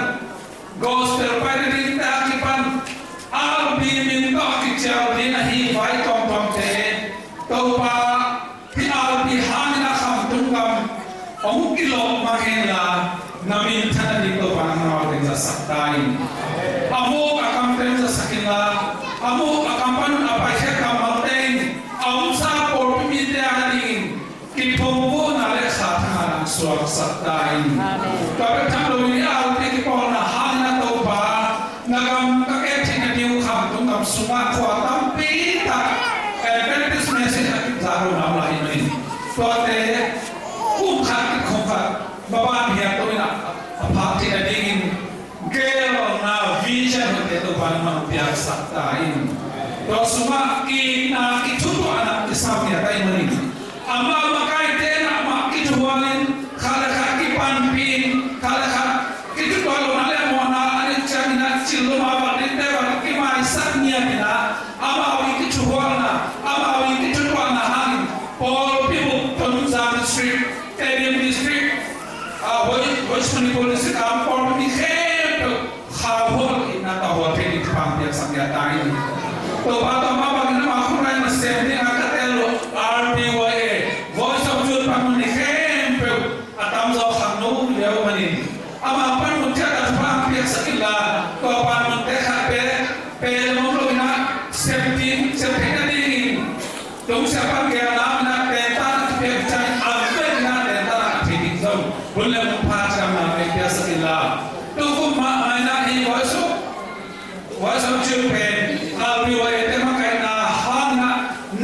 gospel paina dingte a kipan R B min tawh a kicial ding ahi vai tuamtuamte Topa, hih R B hangin a Khamtung gam hong kilawh mang henla, na minthanna ding Topa nangmah hong zatsak ta in. A muk a kamte hong zatsak inla, a muk a kam panun a paikhia kammalte in a omsa pawlpi mite a dingin kiphungvuhna le kha thangahna suaksak ta in. Amen. Tua bek tham loin i R B kipawlna hangin a Topa, na gam ka kem theihna ding uh Khamtung gam sungah khua tampi tak Adventist message a kipzak lo na om lai hi manin, tuate kum khat, kum khat maban hiam to in a, a phak theihna dingin gelna vision te Topa nangmah hong piaksak ta in. Tua sungah itna kithutuahna kisam ngiat ahih manin, amau makaite in amah kithutuah in, khat le khat kipanpih in, khat le khat kithutuah lohna le mawhna a neih ciangin a cil lo mah bang dingte bang kimaisak ngiat in a, amau i kithutuahna, amau i kithutuahna hangin pawlpi bup Tonzang District, Tedim District, a, West, West Manipur District a pawlpi mi khempeuh kha hual in a ta hual thei ding thupha piaksak ngiat ta in. Topa tua mah bangin amah khut nuai in a sem ding a ka tel uh R B Y A, Voice of Youth panmun i khempeuh a tamzaw khangno lio manin, amah panmun ciat a thupha piaksak inla, tua panmunte khat pe, pe lam om lo in a sem ding, sem theihna dingin Tungsiah pan gelna in a tentan a kipiak ciangin a vek in a tentan a thei ding zong hun le mun pha ciamna pia piaksak inla. Tu kum mah a in a hi Voice of, Voice of Youth pen R B Y A te makaihna hangin a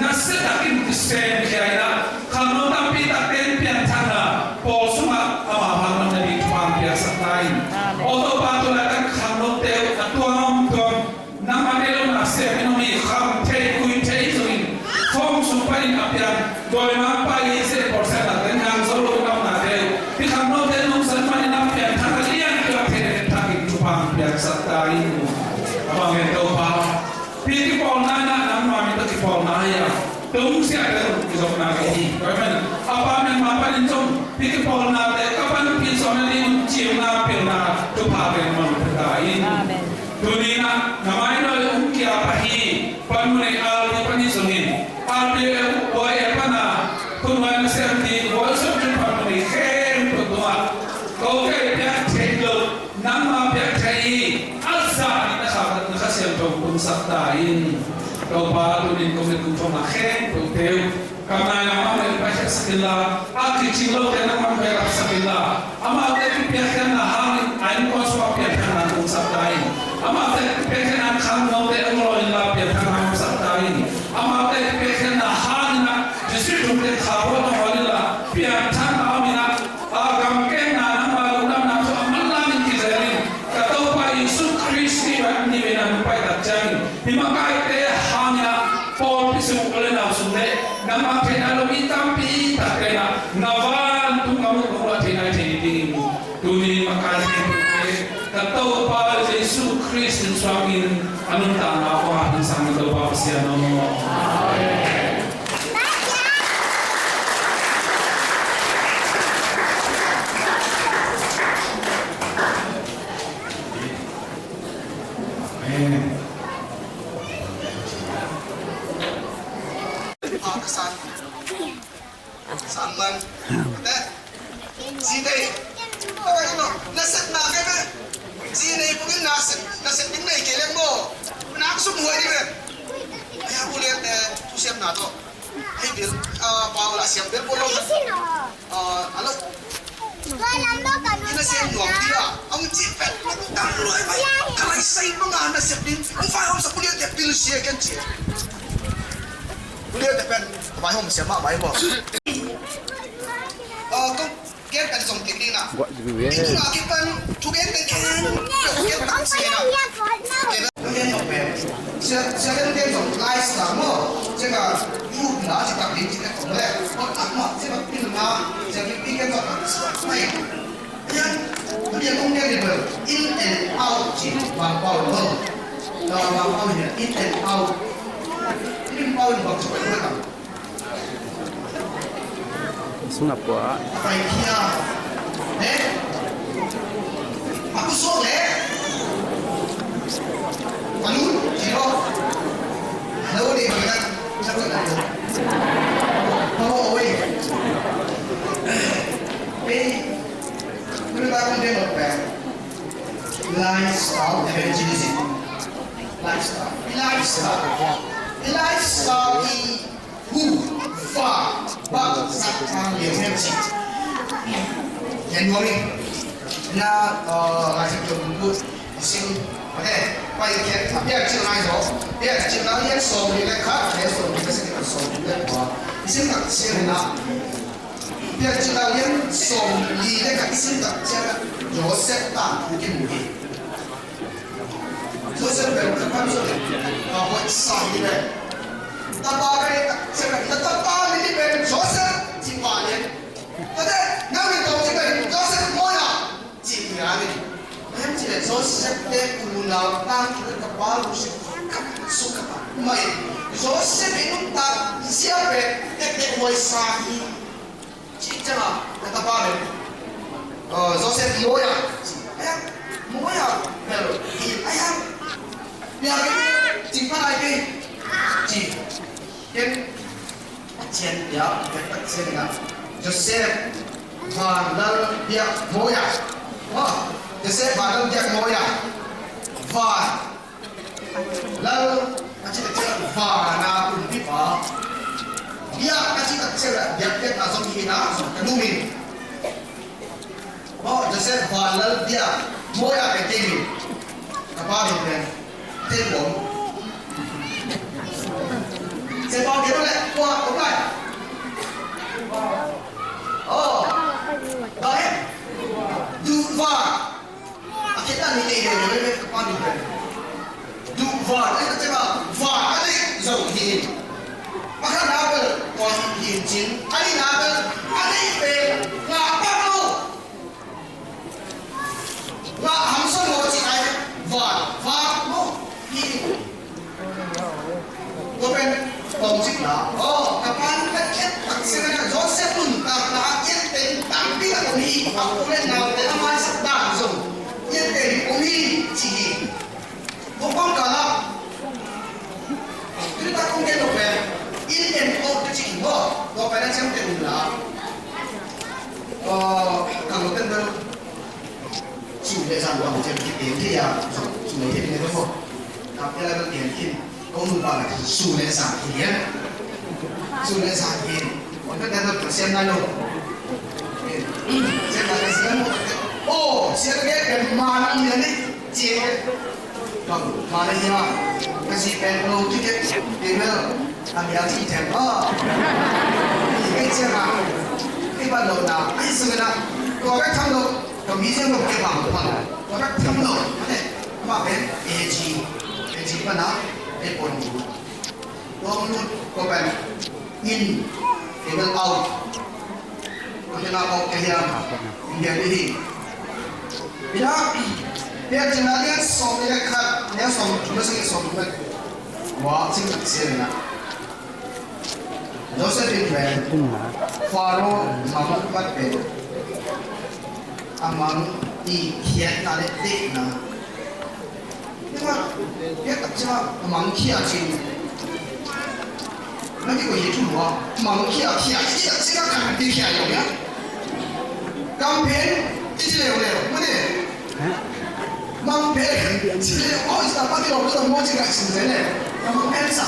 nasia takin kisemkhia in a khangno tampi takte in pianthakna pawl sungah amau hang namna ding thupha piaksak ta in. Amen. Aw Topa, tu laitak khangnote uh a tuamtuam nangmah deih lohna sem in hong hi, kham thei, kui thei zongin, phone sung panin a piang dawimangpa i zeh pawlsiatna teng nang zo lo i ngamnate uh hih khangnote nungzat manin a pianthak a lianpi a thei den thakin thupha piaksak ta in. A bang hen Topa, hih kipawlna in a nangmah min tawh kipawlna hi a, tungsiahte uh kizopna ka hi. Tua ahih manin a pa Myanmar panin zong hih kipawlnate ka panpih zawh nadingun cimna pilna thupha pen mawh ta in. Amen. Tuni-in ah na mai nuai-ah hong ki-ap ahi panmun i R B pan hi zongin, R B Y A pan a khut nuai nasem ding Voice of Youth panmun i khempeuh tungah ko kei piak theih loh, nangmah piak thei hi. A zah ding na kha, na Kha Siangtho hong sak ta in. Topa, tuni in kong ne kong thong a khempeuh teu, kam nai lam ah mel paikhiatsak inla, a kicing lote nangmah mel paikhiatsak inla, amaute kipiakkhiatna hangin a innkuan sungah piangthakna hong sak ta in. Amaute kipiakkhiatna khangnote hong law inla, piangthakna hong sak ta in. Amaute kipiakkhiatna hangin ah Jesuh thongte kha huat hong hawl inla, piangthakna om inla, a gamkengna nangma lungdamna thu a manlang in kizel in. Ka Topa Jesuh Khrist ni bek ni bek na hong pai tak ciangin, hih makaite hangin ah pawlpi sung, u le nau sung le nangmah theihna lo mi tampi takte in ah na vantung gam uh hong luah theihna hi thei dingin, tuni makaite ka Topa Jesuh Khrist in suangin a nuntakna kong a hong sang na Topa Pasian aw. Amen. Sang man. Te. Zi nei. Nasep na kei me. Zi nei pungin nasep, nasep ding nei kei leng maw. Nak sum huai ding me. Aya, u lian te, thusiamna tawh. Hei bil, ah, pau la siam bil polo. Ah, alo. Ina siam nuam dia. Ang cipet, ang luai mai. Kalai sai manga nasep ding. Ang fai hom sa u lian te bil sia ken cia. U lian te pen, mai hom sia ma, mai hom. Ah, kong Gen pen zong kik ding na. Guah zui e. Itu na kik pen, thu gen pen gen. Gen tak si na. Gen tak pen. Sia, sia gen gen zong lai sa mo. Sia ka, yu na si tak ding si ka kong le. Kong tak mo, sia ka pil na. Sia ki pi gen zong tak sa mai. Yan, tu dia kong gen di pen. In and out si, bang pau lo. Bang pau ni, in and out. In pau ni bang sa mai. Sungah puah. Pai khia. Eh? Aku sok le. Palu, zero. Lalu di mana? Siapa nak? Oh, oi. Eh, dulu tak ada dia. Lifestyle evangelism. Lifestyle. Lifestyle. Lifestyle i Hu, fa, ba, sa, ta, lian, lian, ci. Lian nuam ing. Na, uh, Lai Siangtho bung khat, i sim, okay, pai khiat, a Piancilna hi zaw. Piancilna lian sawmli le khat, lian sawmli le sagih, sawmli le kua. I sim tak ciangin ah, Piancilna lian sawmli le khat i sim tak ciangin ah, Joseph tangthu kimu hi. Joseph pen ka pan sung a hoih sa hi ve. Tapa ka hi tak ciangin, na tapa min hi pen Joseph ci pah lian. Tate, nang min tawh ci pen Joseph mawi a ci hi a ni. Ahem ci le Joseph te unau tangthu ka pa lungsim ka sung ka pa mai. Joseph i nuntak zia pen tektek hoih sa hi. Ci ciang a, ka tapa pen, uh, Joseph i mawi a, ci, aya, mawi a, bel, hi, aya, bia ke, ci pa lai ke, ci, ken, a cian bia, bia tak cian na, Joseph, van lal bia mawi a, wa, Joseph van lal bia mawi a, van, Lal, a ci tak ciang, vana kumpipa. Biak, a ci tak ciang, biakpiakna zong hi na, zong ka numin. Maw, Joseph, van lal biak, mawi a pia kei min. Ka pa min pen, Ten Bom. Sen Bom kei le, kua, kua lai. Oh, bang em. Duh van. A khitna nih nei deuh deuh le ka pa nih pen. Duh van, ei ka cema van a deih zo hi. Pakhatna bel tua hi hi cin. A nihna bel a deih pen ngah pak lo. Ngah hangsan lo cih ai van, van lo hi. Tua pen tawmcik la. Aw, ka pa nung ka et tak ciangin ah Joseph nuntakna ah et teng tampi tak om hi. A u le naute a maisak dan zong et teng om hi ci hi. Tua pawngkal ah tuni tak kong gen lo pen in and out ka ci hi maw. Tua pen a ciamteh un la. Aw, ka lo ten bel Cih le zan ua hong ciam kik ding thei a, zong cih le thei ding a zong maw. A Bible gen khin, ko nupa la su le sa khin. Su le sa khin. Wan ka tena ka siam nai lo. Siam nai ka siam lo. Oh, siam ke pen ma na ni ni. Cie. Ka ma na ni ma. Ka si pen lo ti ke. Bible. Ang ya ti tem. Ah. Ni ke cie ma. Ni ba lo na. Ai su na. Ko ka tham lo. Ka mi cie lo ke ba lo. Ko ka tham lo. Ate. Ma pen A G. A G pa na. E pon ni. Tua mun ko pen in, table out. Ko tena out ka hiam? In dia ding. Ina, dia tena dia sawm le khat, dia sawm, cuma sawm le khat. Wa, sing tak sing na. Joseph in pen Faro mang pat pen. A mang i khiatna le deihna. Tua, tua tak ciang a mang khia cin. Na ki ko hi tu wa, mang khia khia, i tak ciang a kan ti khia lo ya. Kam pen, i ci leu leu, ma ne. Mang pen, ci leu, oh, i sa pa ti lo, tu mo ci ka sin le le. Mang pen sa.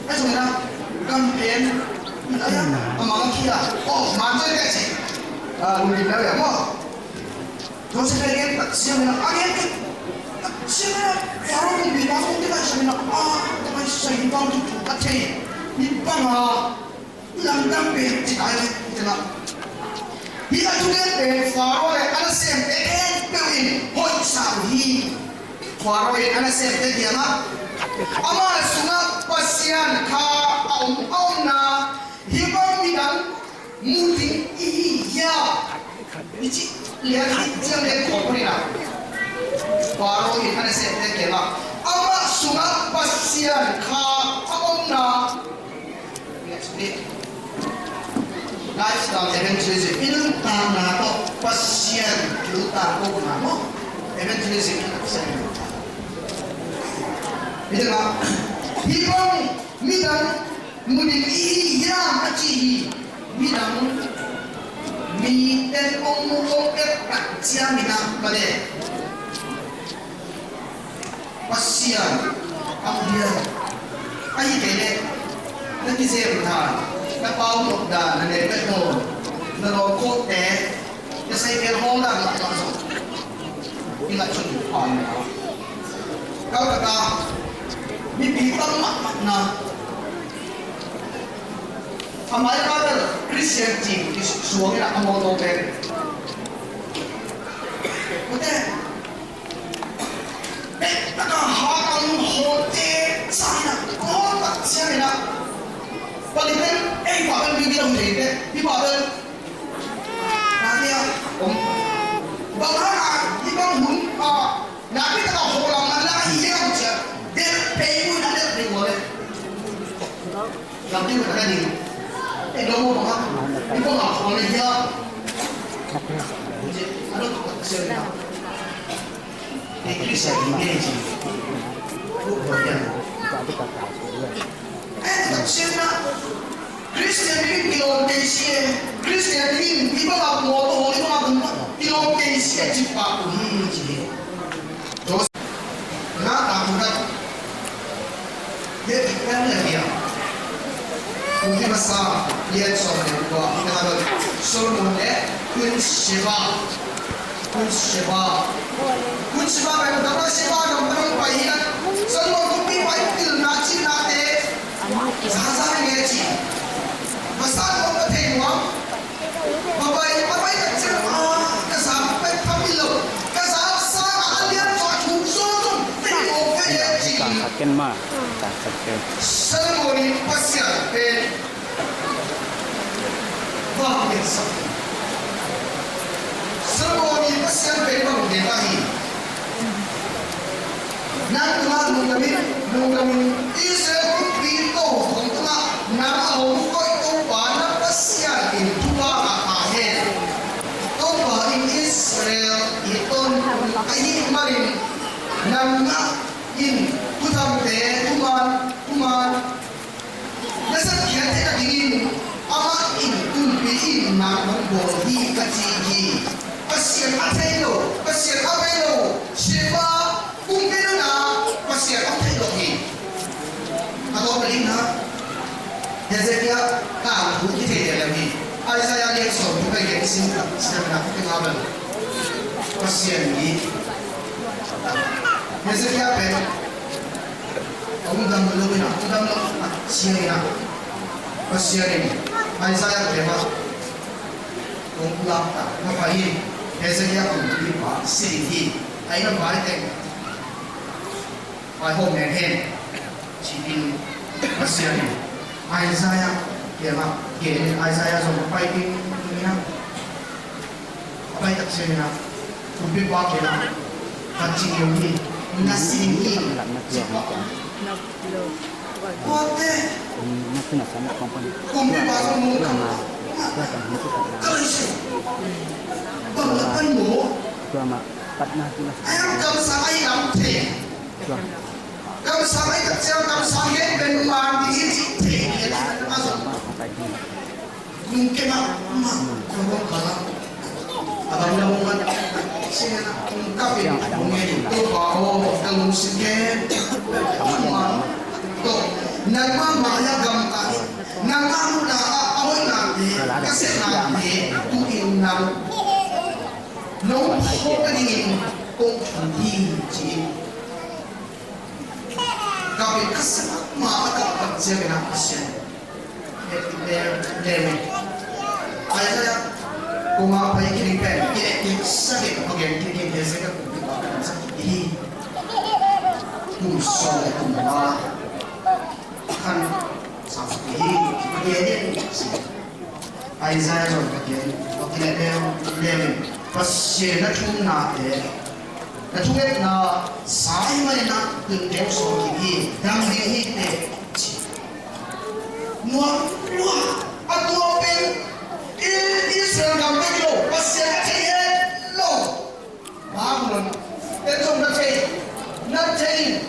Ai sung na, kam pen, a mang khia, oh, mang ci ka ci. Ah, lungkim leu ya mo. Joseph a gen tak ciang in a, a gen tak ciang in a, Faro kumpipa sung te pai sa in a, a, te pai sa in bang tu tu a thei. Ni bang a, lamdang pen ci tai le, ci na. Hi a tu gen pen Faro le a nasemte khempeuh in hoih sa uh hi. Faro in a nasemte kiangah, ama sungah Pasian kha a om, a omna, hih bang midang mu ding i hi hiam? I cih lian hi ciang lian khawng ni na. Faro in a nasemte kiangah, amah sungah Pasian kha a omna. Lifestyle evangelism, i nuntakna tawh Pasian kiltan kohna maw? Evangelism in a Pasian kiltan. Midang ah, hih bang midang mu ding i hi hiam a ci hi. Midang, mite hong mu hong et tak ciangin ah, mate, Pasian a mu hiam? Ahih kei leh na kizem dan, na pau nop dan, na leh na dawn, na lawm khawhte, na cycle hawl dan mahmah zong i ngaihsun pha hi a. Calcutta mipi tam mahmahna, a mai a bel Christian ci i suang in a, a mawtaw pen, mate, pek taka hat ang hawlte sa in a, ko tak ciang in a, palitan ei pa bel mi bi lo thei te, mi pa bel Nadia, om. Bang hang a, i bang hun, a, napi taka hong lam man la i leng cia. Del pei mu na del pei wale. Lam di mu na ni. E do mo bang hang. I bang a hong le ya. Ano to ka sia na. E Krista di ne ji. Ku ko ya. Ai, tak sian na. Christian dingin kilawm kei si e. Christian dingin i bangah mawtaw hawl, i bangah gun kilawm kei si e, ci pah uh hi ci hi. Tua na ta mu kat. Ye ki pang le hiam. Kumpi Masa lian sawm le kua, i na bal Solomon le Queen Sheba. Kun Sheba. Kun Sheba pen, Kun Sheba dong pen hong pai hi a. Solomon kumpipa in pilna cihnate zaza hi nge ci. Masa in hong ka thei nuam. Masa in, masa in ka cih a, ka za pen thapi lo. Ka za sa a lian tua thu zo zong thei lo ve ci. Solomon in Pasian pen Bang gen sa. Solomon in Pasian pen bang gen ahi. Nang tungah lungdamin, lungdamin Israel kumpi Topa tungah nang a hong koih Topa na Pasian in thupha ngah ta hen. Topa in Israel i tonkhawm ahih manin nang ngah in thuthamte thuman, thuman na zatkhiat theih nadingin amah in kumpi in nang hong bawl hi, ka ci hi. Pasian a thei lo, Pasian a bei lo, Sheba kumpi nunah Pasian a Isaiah lian sawm tua ka gen sin ka siam na ka nga bel Pasian ni Hezekiah pen hong dam lo ina, hong dam lo a siam ina Pasian in Isaiah pen ma hong lak ta na pai in Hezekiah kumpipa si ding hi. Ai na pai teng pai hong nen hen. Ci-in Pasian in Isaiah kiangah gen in Isaiah zong a pai ding hi na. A pai tak ciangin ah kumpipa kiangah ka ci hi, na si ding hi. Tuate kumpipa zong nungkam ka lei si bang na pan maw? Ai ang kamsang ai lam thei. Kamsang ai tak ciang kamsang gen pen man ding hi cih thei hi a zong nung kemah mah kong kala a bang na hong man singena hong kapin hong ngen in Topa aw ka lungsim gen man tok nangmah mah a gamta hi. Nangmah muhna ah a hoihnate ka sepnate tu-in nang nong phawk nadingin kong thum hi ci-in Kapit ka sak ma a kap kap ciangin a Pasian hehpih leuleu in Isaiah kong a pai kik pen i hehpih sak in a gen kik in Hezekiah kumpipa ka damsak kik hi. Kum sawm le kum nga khan sang sak kik hi. Pasian in Isaiah zong Pasian in Pasian na thumnate na thungetna sa hi mai na tun deuh sawm kik hi. Dam ding hi teh ci. Nuam lua a tua pen Israel gam pen lo Pasian a thei het lo. Babylon pen zong na thei na thei.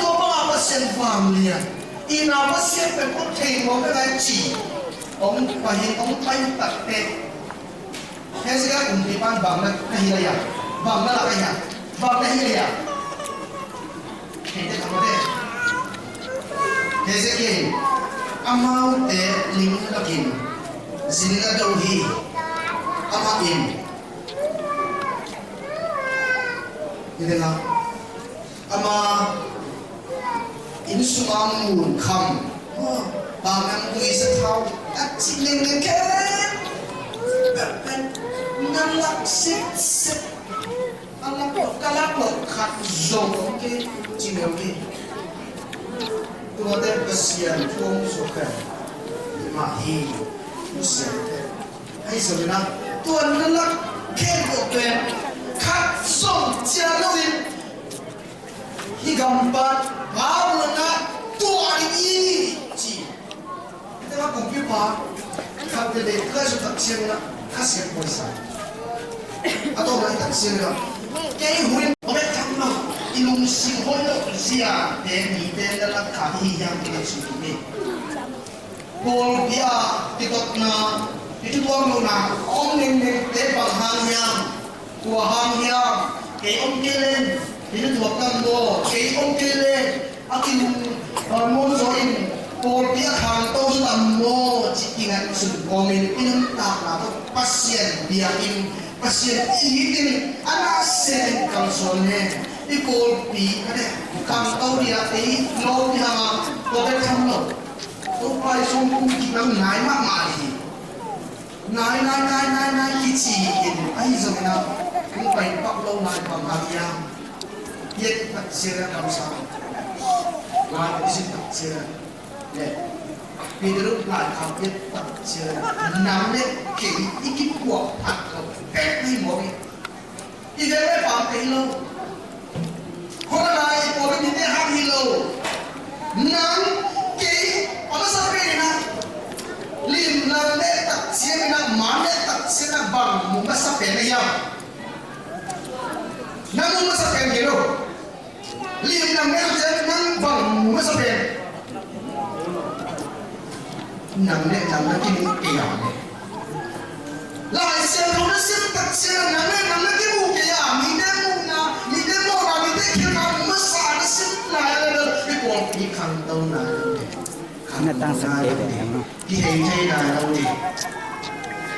Tua banga Pasian vanglian i na Pasian pen kong thei mawk a ngai ci. Ong pahin ong pahin takte Hezekiah kumpipa in bang na hi lai a, bang na lak a hi a, bang na hi lai a. Hezekiah in amaute ling lakin zin na do hi. Amah in Hi ding a ama inn sunga mun kham bang nang tui sa thau a cih leng leng khe pet pet nang lak sip sip a lak lo ka lak lo khat zong om kei ci mel kei. Tuate Pasian thu om suak khe mah hi. Pasian khe Ahi zongin ah tua na lak khempeuh pen khat zong cian loin hih gampat Babylon ah tuah ding hi ci. Hih tengah kumpipa khat tete ka zuk tak ciangin ah ka siat puai sa. A tawpna hih tak ciangin ah kei hun in bek thak lo i lungsim hoih lo zia te mite na lak kha hi hiam ci hi. Pawlpi a kitotna i thutuak lohna a om nengnengte bang hang hiam? Tua hang hiam? Kei om kei leng i thutuak tam maw? Kei om kei leng a kilung muanzaw in pawlpi a khangto tam maw? Ci kingat sun kawmin i nuntakna tawh Pasian biakinn Pasian i it in a na senin kalsuan le i pawlpi a deh khangto dia ei lawm i hanga tua bek tham lo. Topa i sawm kum kik lam nai mahmah hi. Nai nai nai nai nai kici in ahi zongin ah kung pai pak lo nai bang hang hiam? Piat tak ciangin a kamsang nai i sin tak ciangin le Peter nai kha piat tak ciangin nang le kei i kipuak phat lo pek hi mawk hi. I veng le pam kei lo. Khua lai i pawlpi mite hang hi lo. Nang kei a masa pen in ah lim nang leh tak ciangin ah man leh tak ciangin ah bang mu masa pen a hiam? Nang mu masa pen kei lo. Lim nang leh tak ciangin nang bang mu masa pen? Nang le nang na kimu kei a. Lai Siangtho na sim tak ciang nang le nang na kimu kei a, mite muhna, mite mawhna, mite khialhna masa na sim lai a le i pawlpi khangto nai lo. Na tangsak kei ve nang. Kihei thei nai lo ni.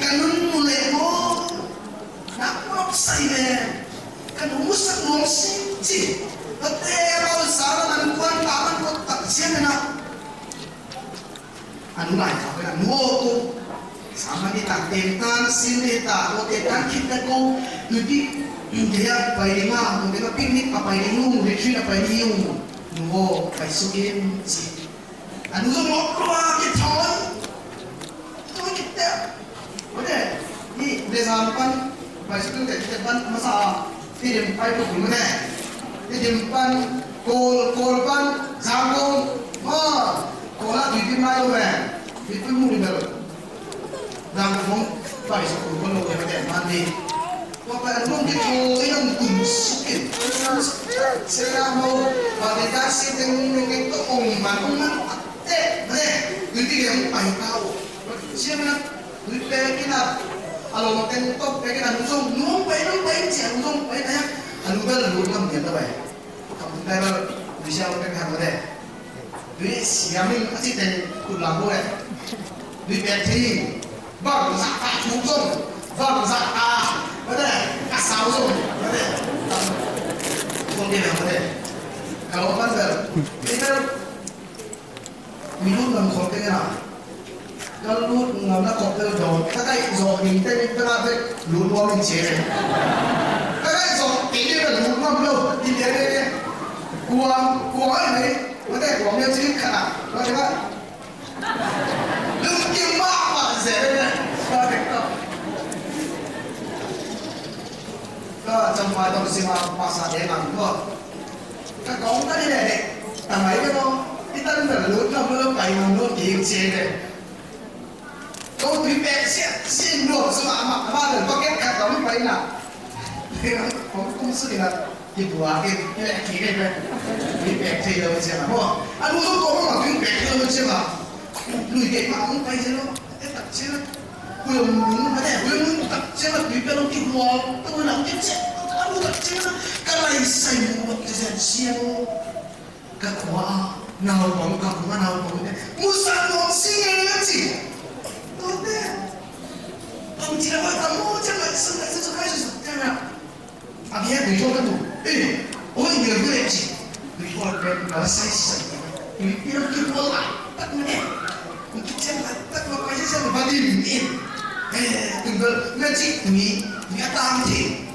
ka nunmu leh maw, na muap sai ve. Ka nunmu sak nuam sing ci. Ka te bal sa la nan kuan ta man ko tak cian na. A nu lai khak pen a nu aw ko. Sama ni tak tem tan sin ni tak ko tem tan khit na ko. Tuipi gaya pai ni ma ko tem a picnic a pai ni yung, retreat a pai ni yung. Nu aw pai suk in ci. A nu zong lawp lua ki thawi. Thawi ki te. Mate, ni lezang pan, pai suk in te te pan masa. Tedim pai ko kun mate. Tedim pan, Kawl, Kawl pan, Zangkong, ma, Kawl a tuipi mai lo ve. Tuipi mu ni bel. Zangkong pai suk kun ko lo ve mate, man ni. Tua pai an mong ki thawi in an kun suk in. Sia mo, ba de ka si teng ni nge to ong man, ong man. Te, mate, tuipi le ong pai ta o. Sia na, tui pek in a, a lawm teng tawh pek in a, nu zong, nu hong pai, nu hong pai in ci a, nu zong pai ta a, a nu bel a lut ngam pian ta pai. Kam tui pai bel, tui sia hong pek hang mate. Tui siam in a ci teng khut lam bo e. Tui pek thei in, bang zah ta thu zong, bang zah ta, mate, a sau zong, mate. Kong ke mate. Ka lawm pan bel, tui bel, mi lut ngam khol teng in a. Ka lut ngamna kawk bel dawn. Ka kaih zawh ding te bel a bek lut nuam in ci e. Ka kaih zawh ding te bel lut nuam lo. Ti lian e. Kuang, kuang ai mai. Mate kuang lian ci khat a. Mate ka. Lungkim mahmah zel e. Mate ka. Ka champa tawh sima pasa deng ang ko. Ka kong ka ni le dek. Tamai ka ko. Itan bel lut nuam lo pai nuam lo ding ci e. Ko tui pek sia, sia nuam sa mah mah, mah lel bucket khat tawh mi pai na. Kong kum su ding a, ki bua ke, ki leh ki ke pe. Tui pek thei lo sia mah. Mo, a nu zong ko mah tui pek thei lo sia mah. Lui pek mah hong pai sia lo. E tak sia. Kuyom nung, mate, kuyom nung tak sia mah tui pek lo ki bua. Tui na ki sia. A nu tak sia mah. Ka lai sai mu lo ki sia sia lo. Ka khua a naupang, ka khua a naupang te musak nuam sing e na ci. Tute. Hei, tui thawl ka tu. Eh, oi, ngial ngial ci. Tui thawl pen ka la sai sai. Tui, tui lam kihual lai tak mah e. Kician lai tak mah, pai siasia mah, va dim in. Eh, tun bel na ci tui, tui a tang ci.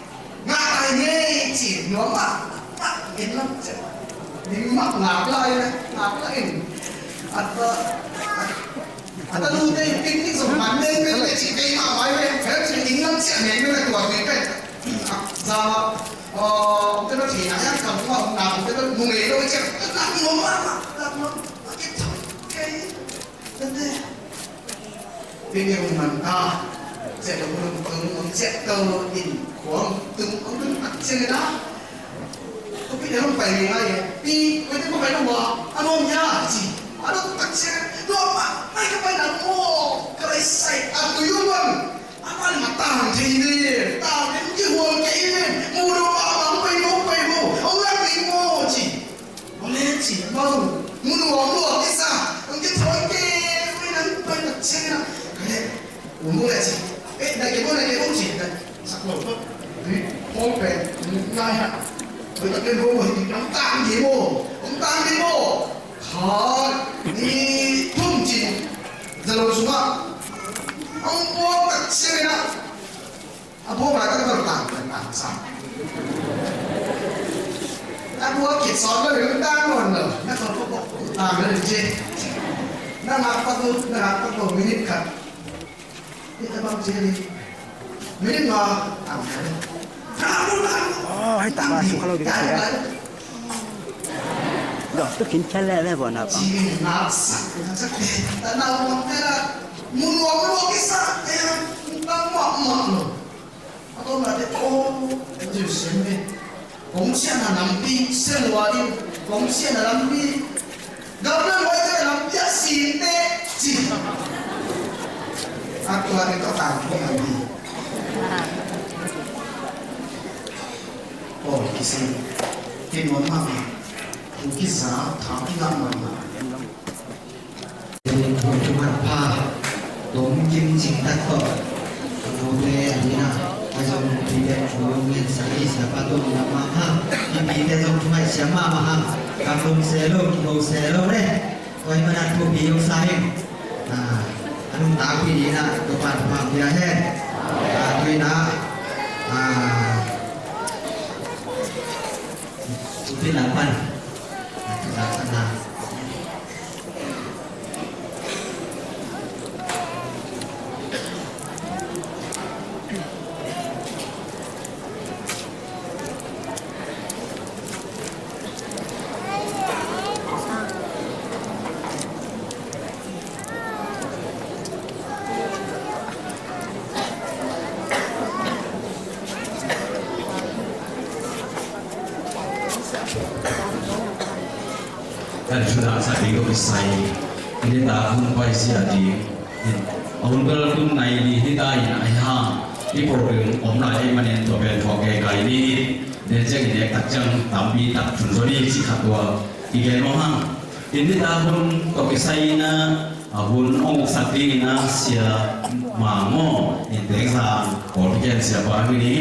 Ngak lai ngei ci, nuam mah, mah, en lam ci. Dim mah, ngak lai, ngak lai in. At, at, A tanu te picnic zong man mengmeng le cih kei mah mai ve. Kei cih ing lam ciah mengmeng le tua tui pen. Za, aw, te na thei na yang kam ma na te na mu ngei lo ciah. Na mu ma ma, na mu. A kip thong kei. Tante. Ping yong man ta. Ciah lo mu lo mu ciah to in kuang tung kuang tung tak ciah na. Ko pi dang pai ni ngai. Pi, ko te ko pai dang wa. Ano ya ci. Ano tak se. Do ma, mai ka pai na mo. Ka lai sai a tu yu bang. Ama ni ma tang thei ni. Tang ni ki huang kei ni. Mu do ma ma pai mo pai mo. Ong lak ni mo ci. Ole ci. Ma mu do mo kisa. Ang ki thoi ke. Pai na pai tak se na. Kale. Ung bawng le ci. Eh, na ke bawng, na ke bawng ci. Sak lo bawng. Ui, bawng pen, nai ha. Ui, tak pen bawng, ui, ong tang di bawng. Ong tang di bawng. Khat, nih, thum ci. Za lo sungah. Ong bawng tak ci na. A bawng lai tak bawng tang, tang sa. A bawng kit sawt lo, ong tang lo. Na ko ko ko tang lo ci. Na ngak pak lo, na ngak pak lo, minit khat. Ih, tabang cili. Minin ma. Oh, hai tak masuk kalau kita tidak. Dah tu kincir lele buat apa? Cili nak sak. Tanah orang tera. Mulu mulu kisah. Eh, tak mak mak lo. Atau nak dia oh, jauh sini. Kong sian a lampi, sian lua ding, kong sian a lampi. Gamla lua ding a lampi a sinte, ci. A tua ding ka tang kong a lampi. Oh, kisi. Kin wan mama. Kin kisa, tang kin a mama. Tua thuman pha, tom kim cing tak tawh. Note a dina, a zong pi pen thu ngen sa i sa pa tum na ma ha. Pi pi te zong thu ngai siam ma ma ha. Kam lum se lo, ki bo se lo le. Koi mana thu pi yong sa hing. A, a nung tak pi dina, tua pan pha pia he. A, tu ina, a, tu pi lam pan. A, tu sak sa na. Kan thudah sa ding ko kisai. Ini tak hun pai sia ding. A hun bel tung nai ni hi ta in a hi hang. I problem om lai ei manin tua pen thuak kei kai ni. Den ciang in ek tak ciang tampi tak thun zaw ni ci khat tua. I gen mawk hang. In hi ta hun tua kisai na a hun ong sak ding in a sia mang maw. In teng sang kawl piken sia pa hi ni.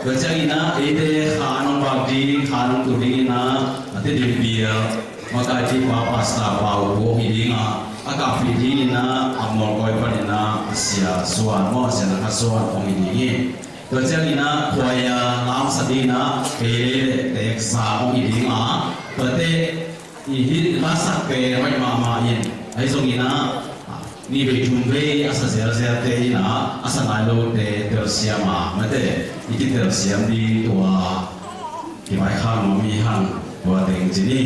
Tua ciang in a eite kha nong bak ding, kha nong tu ding in a a ti dim bia. Makai thipa pastor pa uh hong hi ding a, a kapih ding in a, a mualkoi panin a, a sia suan maw, a sia na kha suan hong hi ding hi. Tua ciangin a, khuai a lamsa ding in a, kei lei le teksa hong hi ding a, tuate i hih lasak pen hoih mahmah in, ahi zongin a, ni vei thum vei a sa zelzelte in a, a sa nai lote telsiam a, mate, i kitelsiam ding tua, kivaikha nuam hi hang, tua teng ci ni.